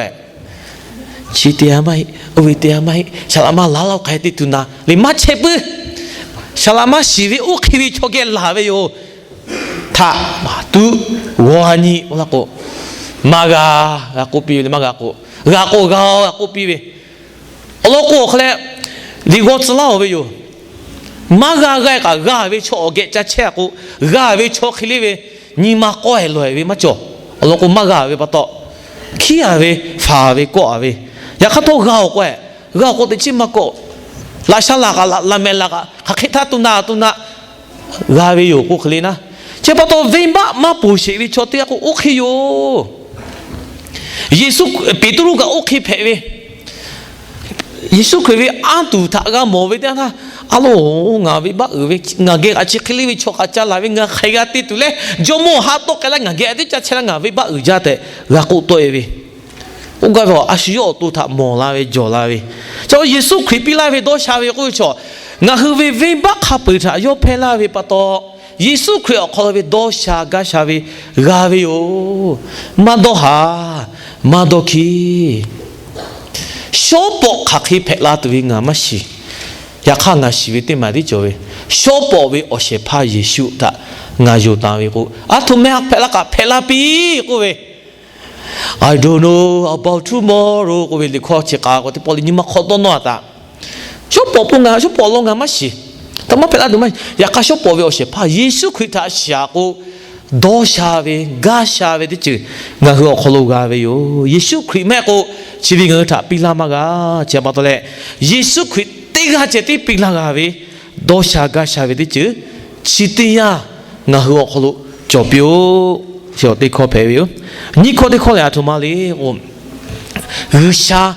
chi te a maˇ heˆ, oˇ ve te a maˇ heˆ, Saˍ laꞈ maˇ laˇ laˇ-oˬ k'ai te tuˬ naˍ le maˇ chehˇ puiˉ. Saˍ laꞈ maˇ shiˍ ve oˇ hk'e ve chaw geh laˬ ve yoˬ. Htaꞈ maˍ tuˉ g'aw a nyi-o laˇ k'o, maˇ g'a, g'a k'oˆ piˇ ve le maˇ g'a k'o, g'a k'o g'a-oˬ g'a k'oˆ piˇ ve. Awˬ lawn k'o awˬ hk'aw leh, liꞈ g'aw tcuh laˇ-oˬ ve yoˬ. Maˇ g'a g'a kaꞈ g'a ve chaw awˬ geh ca chehˇ a k'o, g'a ve chaw hk'e le ve, nyi ma k'awehˬ lawehˬ ve maˇ cawˬ. Awˬ lawn k'o maˇ g'a ve pa taw, hkiˉ a ve, faˍ ve, kawˆ a ve, yaꞈ hk'aˇ htawˇ g'a-oˬ k'o, g'a-oˬ k'o teꞈ chiˉ maˇ kawˆ. Laꞈ sha laˬ kaꞈ laꞈ mehˍ laˬ kaꞈ hk'aˬ hk'e htaˇ tu na tu na g'a ve yoˬ k'oˆ hk'e le naˉ. Chi pa taw venˇbaˆ maˇ ponˬ sheˍ ve chaw teˇ g'aˇ k'o oˇ hk'e yoˬ. Yeˍsuˆ, Peˍtruˆ kaꞈ oˇ hk'e hpehꞈ ve. Yeˍsuˆ Hkriꞈ ve anˇ tuˬ htaꞈ g'a mawˬ ve teˇ yanˇ htaˇ, a lo, ngaˬ venˇbaˆ uiˍ ve, ngaˬ geh kaꞈ chi hk'e le ve chaw kaꞈ ca laˬ ve, ngaˬ hk'aˬ g'a te tuˬ leh, jawˇmawˇ haˆ tawˆ k'ai laˇ, ngaˬ geh a teˇ ca chehˇ laˇ, ngaˬ venˇbaˆ uiˍ jaˇ tehꞈ g'a k'oˆ tawˆ e ve. Oˇ gaˇ ve awˬ a shu yawˇ awˬ to htaꞈ mawˬ la ve, jawˬ la ve. Chi Yeˍsuˆ Hkriꞈ piˇ laˇ ve dawˇ sha ve k'oˆ ve chaw, ngaˬ hui ve venˇbaˆ hk'a peu-eˬ htaꞈ yawˇ hpehˇ laˇ ve pa taw, Yeˍsuˆ Hkriꞈ awˬ hk'aw lo ve dawˇ sha gaˇ sha ve g'a ve yoˬ. Maˇ dawˇ haˍ, maˇ dawˇ hkiˇ. Shawˉ pawˍ hk'aˬ hk'e hpehꞈ la tuˬ ve ngaˬ maˇ shiˍ. Yaꞈ hk'aˇ ngaˬ shiˍ ve teˇ maˬ tiˉ cawˬ ve, shawˉ pawˍ ve awˬ shehˍ hpaˇ Yeˍsuˆ htaꞈ ngaˬ yonˍ taˍ ve k'o, a htoꞈ ma hk'e hpehꞈ la kaꞈ hpehꞈ la piˇ k'oˆ ve, I don't know about tomorrow k'oˆ ve liꞈ hkawˇ chi k'a k'o teˇ pawˆ le nyi ma hk'aw dawˇ nawˇ a taꞈ. Shawˉ pawˍ pawˆ ngaˬ, shawˉ pawˍ awˬ lawn ngaˬ maˇ shiˍ. Htaꞈ maˇ hpehꞈ la tuˬ maˇ. Yaꞈ hk'aˇ shawˉ pawˍ ve awˬ shehˍ hpaˇ Yeˍsuˆ Hkriꞈ htaꞈ shiˍ a k'o, dawˇ sha ve, gaˇ sha ve teˇ ceuˬ ngaˬ hui awˬ hk'aw lo g'a ve yoˬ. Yeˍsuˆ Hkriꞈ mehˆ k'o, chi ve ngaˬ hui htaꞈ piˇ laˇ maˇ g'a. Chi pa taw leh, Yeˍsuˆ Hkriꞈ teˇ g'aˇ ceh tiˉ piˇ laˇ g'a ve dawˇ sha gaˇ sha ve teˇ ceuˬ chi teˇ yanˇ ngaˬ hui awˬ hk'aw lo cawˬ piˇ-oˆ. Chi teˇ hkawˇ hpehꞈ ve yoˬ. Nyiˇ hkawˇ teˇ hkawˇ lehˬ a htoꞈ ma le k'o, G'uiˬsha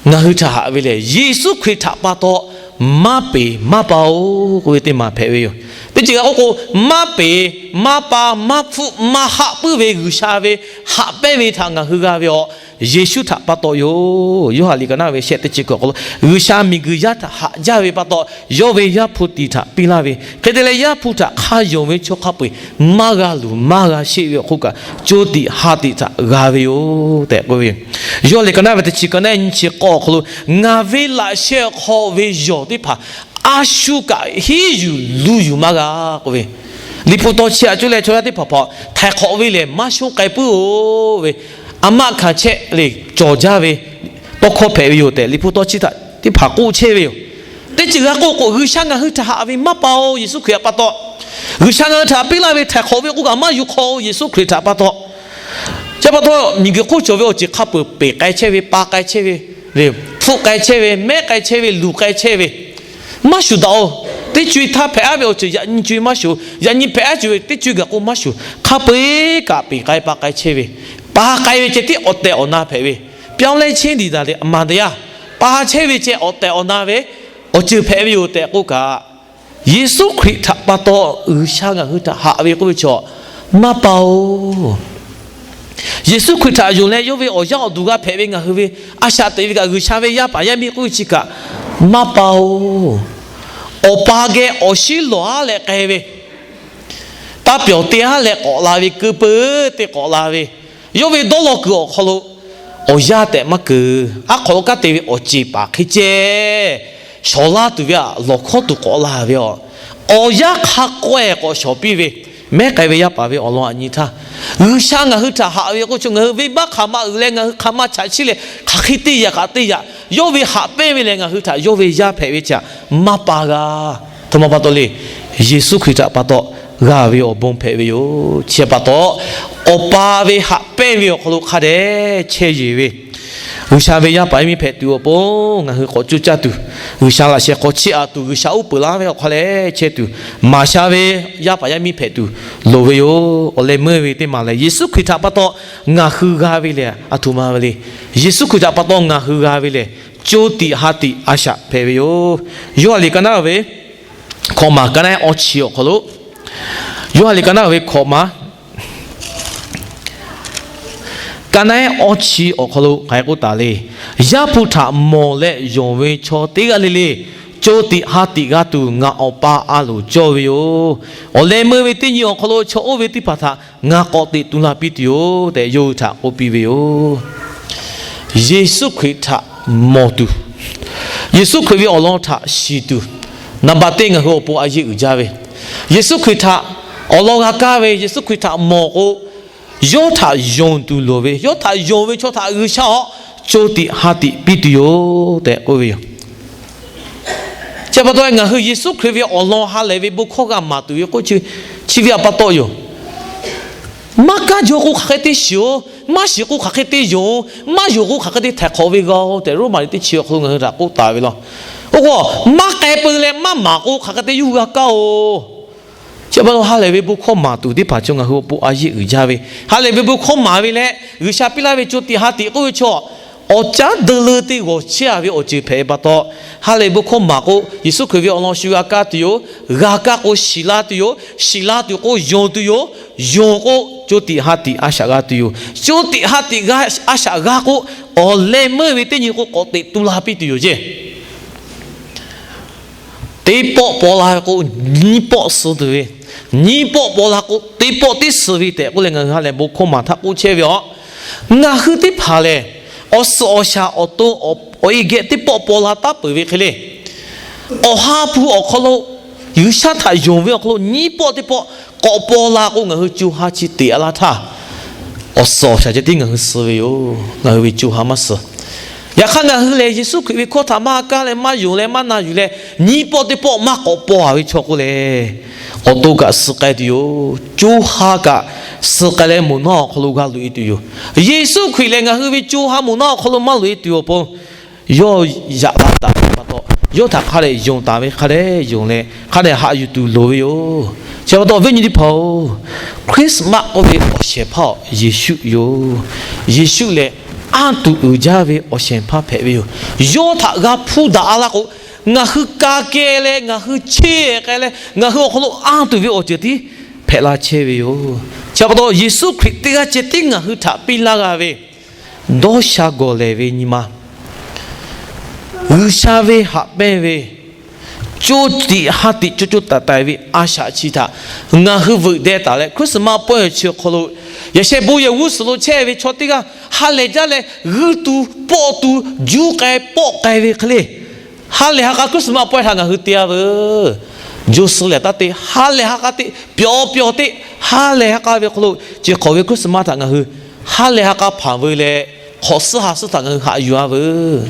ngaˬ hui htaꞈ haꞈ ve lehˬ, Yeˍsuˆ Hkriꞈ htaꞈ pa taw maˇ peˍ maˇ pa-oˬ k'oˆ ve teˇ maˬ hpehꞈ ve yoˬ. Teˇ ceuˬ g'a k'oˆ k'o, maˇ peˍ maˇ pa maˇ hpfuhˆ maˇ haˆ puiˉ ve G'uiˬsha ve haꞈ pehnˇ ve htaꞈ ngaˬ hui g'a ve awˬ, Yeˍsuˆ htaꞈ pa taw yoˬ. Yoˇhanˬ liꞈ ka naˉ ve shehˆ teˇ chi kuiˬ awˬ hk'aw lo G'uiˬsha miˬguiˬ yaˇ htaꞈ haꞈ jaˇ ve pa taw, yawˇ ve Yaˇ hpu tiꞈ htaꞈ piˇ laˇ ve hk'e te leh, Yaˇ hpu htaꞈ hk'a yonˍ ve chaw hk'a peu-eˬ maˇ g'a luˬ maˇ g'a sheˆ ve awˬ hk'oˆ kaꞈ, co tiꞈ ha tiꞈ htaꞈ g'a ve yoˬ tehꞈ k'oˆ ve yoˬ. Yoˇhanˬ liꞈ ka naˉ ve teˇ chi ka naˉ nyi chi k'awˇ awˬ hk'aw lo, Ngaˬ ve laꞈ sheh awˬ hk'aw ve yawˬ teˇ hpaˍ a shu kaꞈ hiˉ yuˬ lu yuˬ maˇ g'a k'oˆ ve, Liꞈ hpu tawˇ chi aꞈ cuˇ leh chaw yaˇ teˇ hpaˍ hpaˍ htaiˍ hk'awꞈ ve lehˬ maˇ shonˇ k'ai puiˉ-oˬ ve, a maˆ hkanˍ chehˇ leh cawˬ jaˇ ve tawˇ hkawˇ hpehꞈ ve yoˬ tehꞈ, Liꞈ hpu tawˇ chi htaꞈ teˇ hpaˍ k'oˆ chehˇ ve yoˬ. Teˇ ceuˬ g'a k'oˆ k'o, G'uiˬsha ngaˬ hui htaꞈ haꞈ ve maˇ pa-oˬ, Yeˍsuˆ Hkriꞈ htaꞈ pa taw. G'uiˬsha ngaˬ hui htaꞈ piˇ laˇ ve htaiˍ hk'awꞈ ve k'oˆ kaꞈ maˇ yuˬ hk'aw-oˬ, Yeˍsuˆ Hkriꞈ htaꞈ pa taw. Chi pa taw, miˬguiˬ hk'oˆ cawˬ ve awˬ ceuˬ hk'a peu-eˬ peˍ k'ai chehˇ ve, pa k'ai chehˇ ve, hpfuhˆ k'ai chehˇ ve, mehˉ k'ai chehˇ ve, luˬ k'ai chehˇ ve, maˇ shuˍ daꞈ-oˬ. Teˇ co-e htaˇ hpehꞈ aˉ ve awˬ ceuˬ yaꞈ nyi co-e maˇ shuˍ, yaꞈ nyi hpehꞈ aˉ ceuˬ ve teˇ co-e gaˬ k'o maˇ shuˍ. Hk'a peu-eˬ kaꞈ peˍ k'ai pa k'ai chehˇ ve, pa k'ai ve ceh tiˉ awˬ tehˬ awˬ na hpehꞈ ve, ပြောင်းလဲခြင်းသည်သာလျှင် အမှန်တရား, pa chehˇ ve ceh awˬ tehˬ awˬ na ve awˬ ceuˬ hpehꞈ ve yoˬ tehꞈ k'oˆ kaꞈ, Yeˍsuˆ Hkriꞈ htaꞈ pa taw G'uiˬsha ngaˬ hui htaꞈ haꞈ ve k'oˆ ve chaw maˇ pa-oˬ. Yeˍsuˆ Hkriꞈ htaꞈ yonˍ leh yawˇ ve awˬ yaˇ awˬ duˬ g'a hpehꞈ ve ngaˬ hui ve a shaꞈ teꞈ ve kaꞈ G'uiˬsha ve yaˇ paˍ yaˇ miˇ k'oˆ ve chi kaꞈ maˇ pa-oˬ. Awˬ pa geh awˬ shiˉ lawˬ-aˉ leh k'ai ve, taˇ pyawˬ te-aˉ leh k'awꞈ la ve keu peuˬ te k'awꞈ la ve, yawˇ ve dawˇ law kuiˬ awˬ hk'aw lo awˬ yaˇ tehꞈ maˇ keunˍ. Aˉ hk'awꞈ lo kanˉ te ve awˬ ceˬ paˍ hk'e ceh shawˍ laˇ tuˬ ve aꞈ lawˬ hkawˉ tuˬ k'awꞈ la ve, awˬ yaˇ hk'a k'awehˬ k'awꞈ shawˍ piˇ ve, mehˉ k'ai ve yaˇ paˍ ve awˬ lawn aꞈ nyi htaˇ, G'uiˬsha ngaˬ hui htaꞈ haꞈ ve k'oˆ ve chaw ngaˬ hui venˇbaˆ hk'aˬ ma uiˍ leh ngaˬ hui hk'aˬ ma chaꞈ chiˇ leh hk'aˬ hk'e te yaꞈ kaꞈ te yaꞈ, yawˇ ve haꞈ pehnˇ ve lehˬ ngaˬ hui htaꞈ yawˇ ve yaˇ hpehꞈ ve chaꞈ maˇ pa g'a. Htoꞈ ma pa taw le, Yeˍsuˆ Hkriꞈ htaꞈ pa taw g'a ve awˬ bon hpehꞈ ve yoˬ. Chi pa taw, Awˬ pa ve haꞈ pehnˇ ve awˬ hk'aw lo hk'a dehꞈ chehˇ yeˬ ve G'uiˬsha ve yaˇ paˍ yaˇ miˇ hpehꞈ tuˬ awˬ pon ngaˬ hui k'awꞈ coˇ caˇ tuˬ, G'uiˬsha laꞈ sheh hk'aw chiˇ aꞈ tuˬ, G'uiˬsha uˉ peunˍ laˇ ve awˬ hk'aw leh chehˇ tuˬ, maˍ sha ve yaˇ paˍ yaˇ miˇ hpehꞈ tuˬ loˍ ve yoˬ. Awˬ leh meuˇ ve teˇ maˬ lehˬ, Yeˍsuˆ Hkriꞈ htaꞈ pa taw ngaˬ hui g'a ve lehˬ aˬ htoꞈ ma ve le. Yeˍsuˆ Hkriꞈ htaꞈ pa taw ngaˬ hui g'a ve lehˬ, co tiꞈ ha tiꞈ a shaꞈ hpehꞈ ve yoˬ. Yoˇhanˬ liꞈ ka naˉ ve hkawꞈ maˬ ka naˉ awˇ chi awˬ hk'aw lo, Yoˇhanˬ liꞈ ka naˉ ve hkawꞈ maˬ Ka naˉ ehˉ awˇ chi awˬ hk'aw lo hk'aˬ hk'e k'oˆ taˍ le. Yaˇ hpu htaꞈ mawˬ leh yonˍ ve chaw teˇ g'aˇ le le, co tiꞈ ha tiꞈ g'a tuˬ ngaˬ Awˬ pa a loˍ cawˇ ve yoˬ. Awˬ leh meuˇ ve teˇ nyi awˬ hk'aw lo chaw oˇ ve teˇ hpaˍ htaꞈ ngaˬ k'awꞈ teꞈ tu la piˇ tuˬ yoˬ tehꞈ, yawˇ hui htaꞈ k'oˆ piˇ ve yoˬ. Yeˍsuˆ Hkriꞈ htaꞈ mawˬ tuˬ, Yeˍsuˆ Hkriꞈ ve awˬ lawn htaꞈ shiˍ tuˬ, naˍ baꞈ teˇ ngaˬ hui awˬ pon a yeˆ uiˍ jaˇ ve, Yeˍsuˆ Hkriꞈ htaꞈ awˬ lawn g'a kaˇ ve, Yeˍsuˆ Hkriꞈ htaꞈ mawˬ k'o, yawˇ htaꞈ yonˍ tuˬ loˍ ve, yawˇ htaꞈ yonˍ ve chaw htaꞈ G'uiˬsha awˬ co tiꞈ ha tiꞈ piˇ tuˬ yoˬ tehꞈ k'oˆ ve yoˬ. Chi pa taw, ngaˬ hui Yeˍsuˆ Hkriꞈ ve awˬ lawn ha lehˬ ve bon hkawˇ g'a maˍ tuˬ ve k'oˆ chi, chi ve awˬ pa taw yoˬ. Maˇ kaˇ jaw k'o hk'aˬ hk'e te shiˍ-oˬ, maˇ shiˍ k'o hk'aˬ hk'e te yonˍ-oˬ, maˇ yonˍ k'o hk'aˬ hk'e te htaiˍ hk'awꞈ ve g'a-oˬ tehꞈ, Roˉmaꞈ liꞈ teˇ chi awˬ hk'aw lo ngaˬ hui htaꞈ k'oˆ taˍ ve law. Oˇ k'o, maˇ k'ai peu leh maˇ maˍ k'o hk'aˬ hk'e te yawˇ hui g'a kaˇ-oˬ. Chi pa taw, ha lehˬ ve bon hkawˇ maˍ tuˬ teˇ hpaˍ chaw ngaˬ hui awˬ pon a yeˆ uiˍ jaˇ ve, ha lehˬ ve bon hkawˇ maˍ ve leh G'uiˬsha piˇ laˇ ve co tiꞈ ha tiꞈ k'oˆ ve chaw, awˬ caˉ deu leu te g'awˬ chehˇ-a ve awˬ ceuˬ hpehꞈ ve pa taw, ha lehˬ bon hkawˇ maˍ k'o, Yeˍsuˆ Hkriꞈ ve awˬ lawn shu g'a kaˇ tuˬ yoˬ. G'a kaˇ k'o shiˍ la tuˬ yoˬ. Shiˍ la tuˬ k'o yonˍ tuˬ yoˬ. Yonˍ k'o, co tiꞈ ha tiꞈ a shaꞈ g'a tuˬ yoˬ. Co tiꞈ ha tiꞈ g'a, a shaꞈ g'a k'o, awˬ leh meuˇ ve teˇ nyi k'o k'awꞈ teꞈ tu la piˇ tuˬ yoˬ ceˇ. Teˇ pawˆ paw la ve k'o, nyiˇ pawˆ suh tuˬ ve, nyiˇ pawˆ paw la k'o, teˇ pawˆ tiˉ suh ve tehꞈ k'oˆ leh, ngaˬ hui ha lehˬ bon hkawˇ maˍ htaˇ k'oˆ chehˇ ve yoˬ. Ngaˬ hui teˇ hpaˍ lehˬ, awˬ suhˍ awˬ shaˍ awˬ to awˬ e geh teˇ pawˆ paw la taˉ peuˬ ve hk'e le, Awˬ ha hpu awˬ hk'aw lo, G'uiˬsha htaꞈ yonˍ ve awˬ hk'aw lo nyiˇ pawˆ teˇ pawˆ k'awꞈ paw la k'o, ngaˬ hui co ha chi teꞈ a laˇ htaˇ, awˬ suhˍ awˬ shaˍ ceh tiˉ ngaˬ hui suh ve yoˬ. Ngaˬ hui ve co ha maˇ suh. Yaꞈ hk'aˇ, ngaˬ hui lehˬ Yeˍsuˆ Hkriꞈ ve hkawˇ htaꞈ maˇ kaˇ leh maˇ yonˍ leh maˇ na yuˬ leh, nyiˇ pawˆ teˇ pawˆ maˇ k'awꞈ paw-a ve chaw k'o lehˬ, awˬ to kaꞈ suh k'ai tuˬ yoˬ. Co ha kaꞈ suh k'ai leh moˍ naˉ awˬ hk'aw lo g'a loꞈ-e tuˬ yoˬ. Yeˍsuˆ Hkriꞈ lehˬ ngaˬ hui ve co ha moˍ naˉ awˬ hk'aw lo maˇ loꞈ-e tuˬ awˬ pon, yawˇ yaꞈ la taˍ ve pa taw, yawˇ htaꞈ hk'a dehꞈ yonˍ taˍ ve hk'a dehꞈ yonˍ leh hk'a dehꞈ haꞈ yuˬ tuˬ loˍ ve yoˬ. Chi pa taw, viˉ nyi teˇ hpaˍ-oˬ, Christmas k'oˆ ve awˬ shehˍ hpaˇ-oˬ, Yeˍsuˆ yoˬ. Yeˍsuˆ lehˬ, anˇ tuˬ uiˍ jaˇ ve awˬ shehˍ hpaˇ hpehꞈ ve yoˬ. Yawˇ htaꞈ g'a hpuˇ daꞈ-a laˇ k'o, ngaˬ hui ka keh leh ngaˬ hui cheˇ k'ai leh ngaˬ hui awˬ hk'aw lo anˇ tuˬ ve awˬ ceuˬ tiˉ hpehꞈ la chehˇ ve yoˬ. Chi pa taw, Yeˍsuˆ Hkriꞈ teˇ g'aˇ ceh tiˉ ngaˬ hui htaꞈ piˇ laˇ g'a ve dawˇ sha gawˬ lehˬ ve nyi ma, G'uiˬsha ve haꞈ pehnˇ ve, co tiꞈ ha tiꞈ co co taiˍ taiˍ ve a shaꞈ chi htaꞈ ngaˬ hui veuꞈ deh taˍ leh, Christmas pawehˇ chi awˬ hk'aw lo yaꞈ sheh bon yehˬ g'uˇ suhˍ lo chehˇ ve chaw teˇ g'aˇ ha lehˬ jaˇ leh g'uiˇ tu pawˆ tu juˇ k'ai pawˆ k'ai ve hk'e le, ha lehˬ ha k'a Christmas pawehˇ htaꞈ ngaˬ hui te-a veuˬ. Jo suh lehˬ taˇ te, ha lehˬ ha k'a te, pyawˬ pyawˬ te, ha lehˬ ha k'a ve hk'aw lo, chi hk'awꞈ ve Christmas htaꞈ ngaˬ hui ha lehˬ ha k'a hpanˍ veu leh, hk'awꞈ suhˉ ha suhˉ htaꞈ ngaˬ hui haꞈ yuˬ-a veuˬ.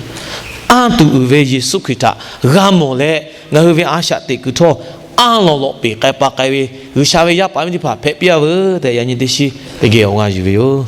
Anˇ tuˬ uiˍ ve Yeˍsuˆ Hkriꞈ htaꞈ g'a mawˬ leh, ngaˬ hui ve a shaꞈ teꞈ kuiˬ htawˇ, anˇ lawˬ lawꞈ peˍ k'ai pa k'ai ve G'uiˬsha ve yaˇ paˍ miˇ teˇ hpaˍ hpehꞈ piˇ-a veuˬ tehꞈ, yaꞈ nyi teˇ shiˉ teˇ geh awˬ g'a yuˬ ve yoˬ.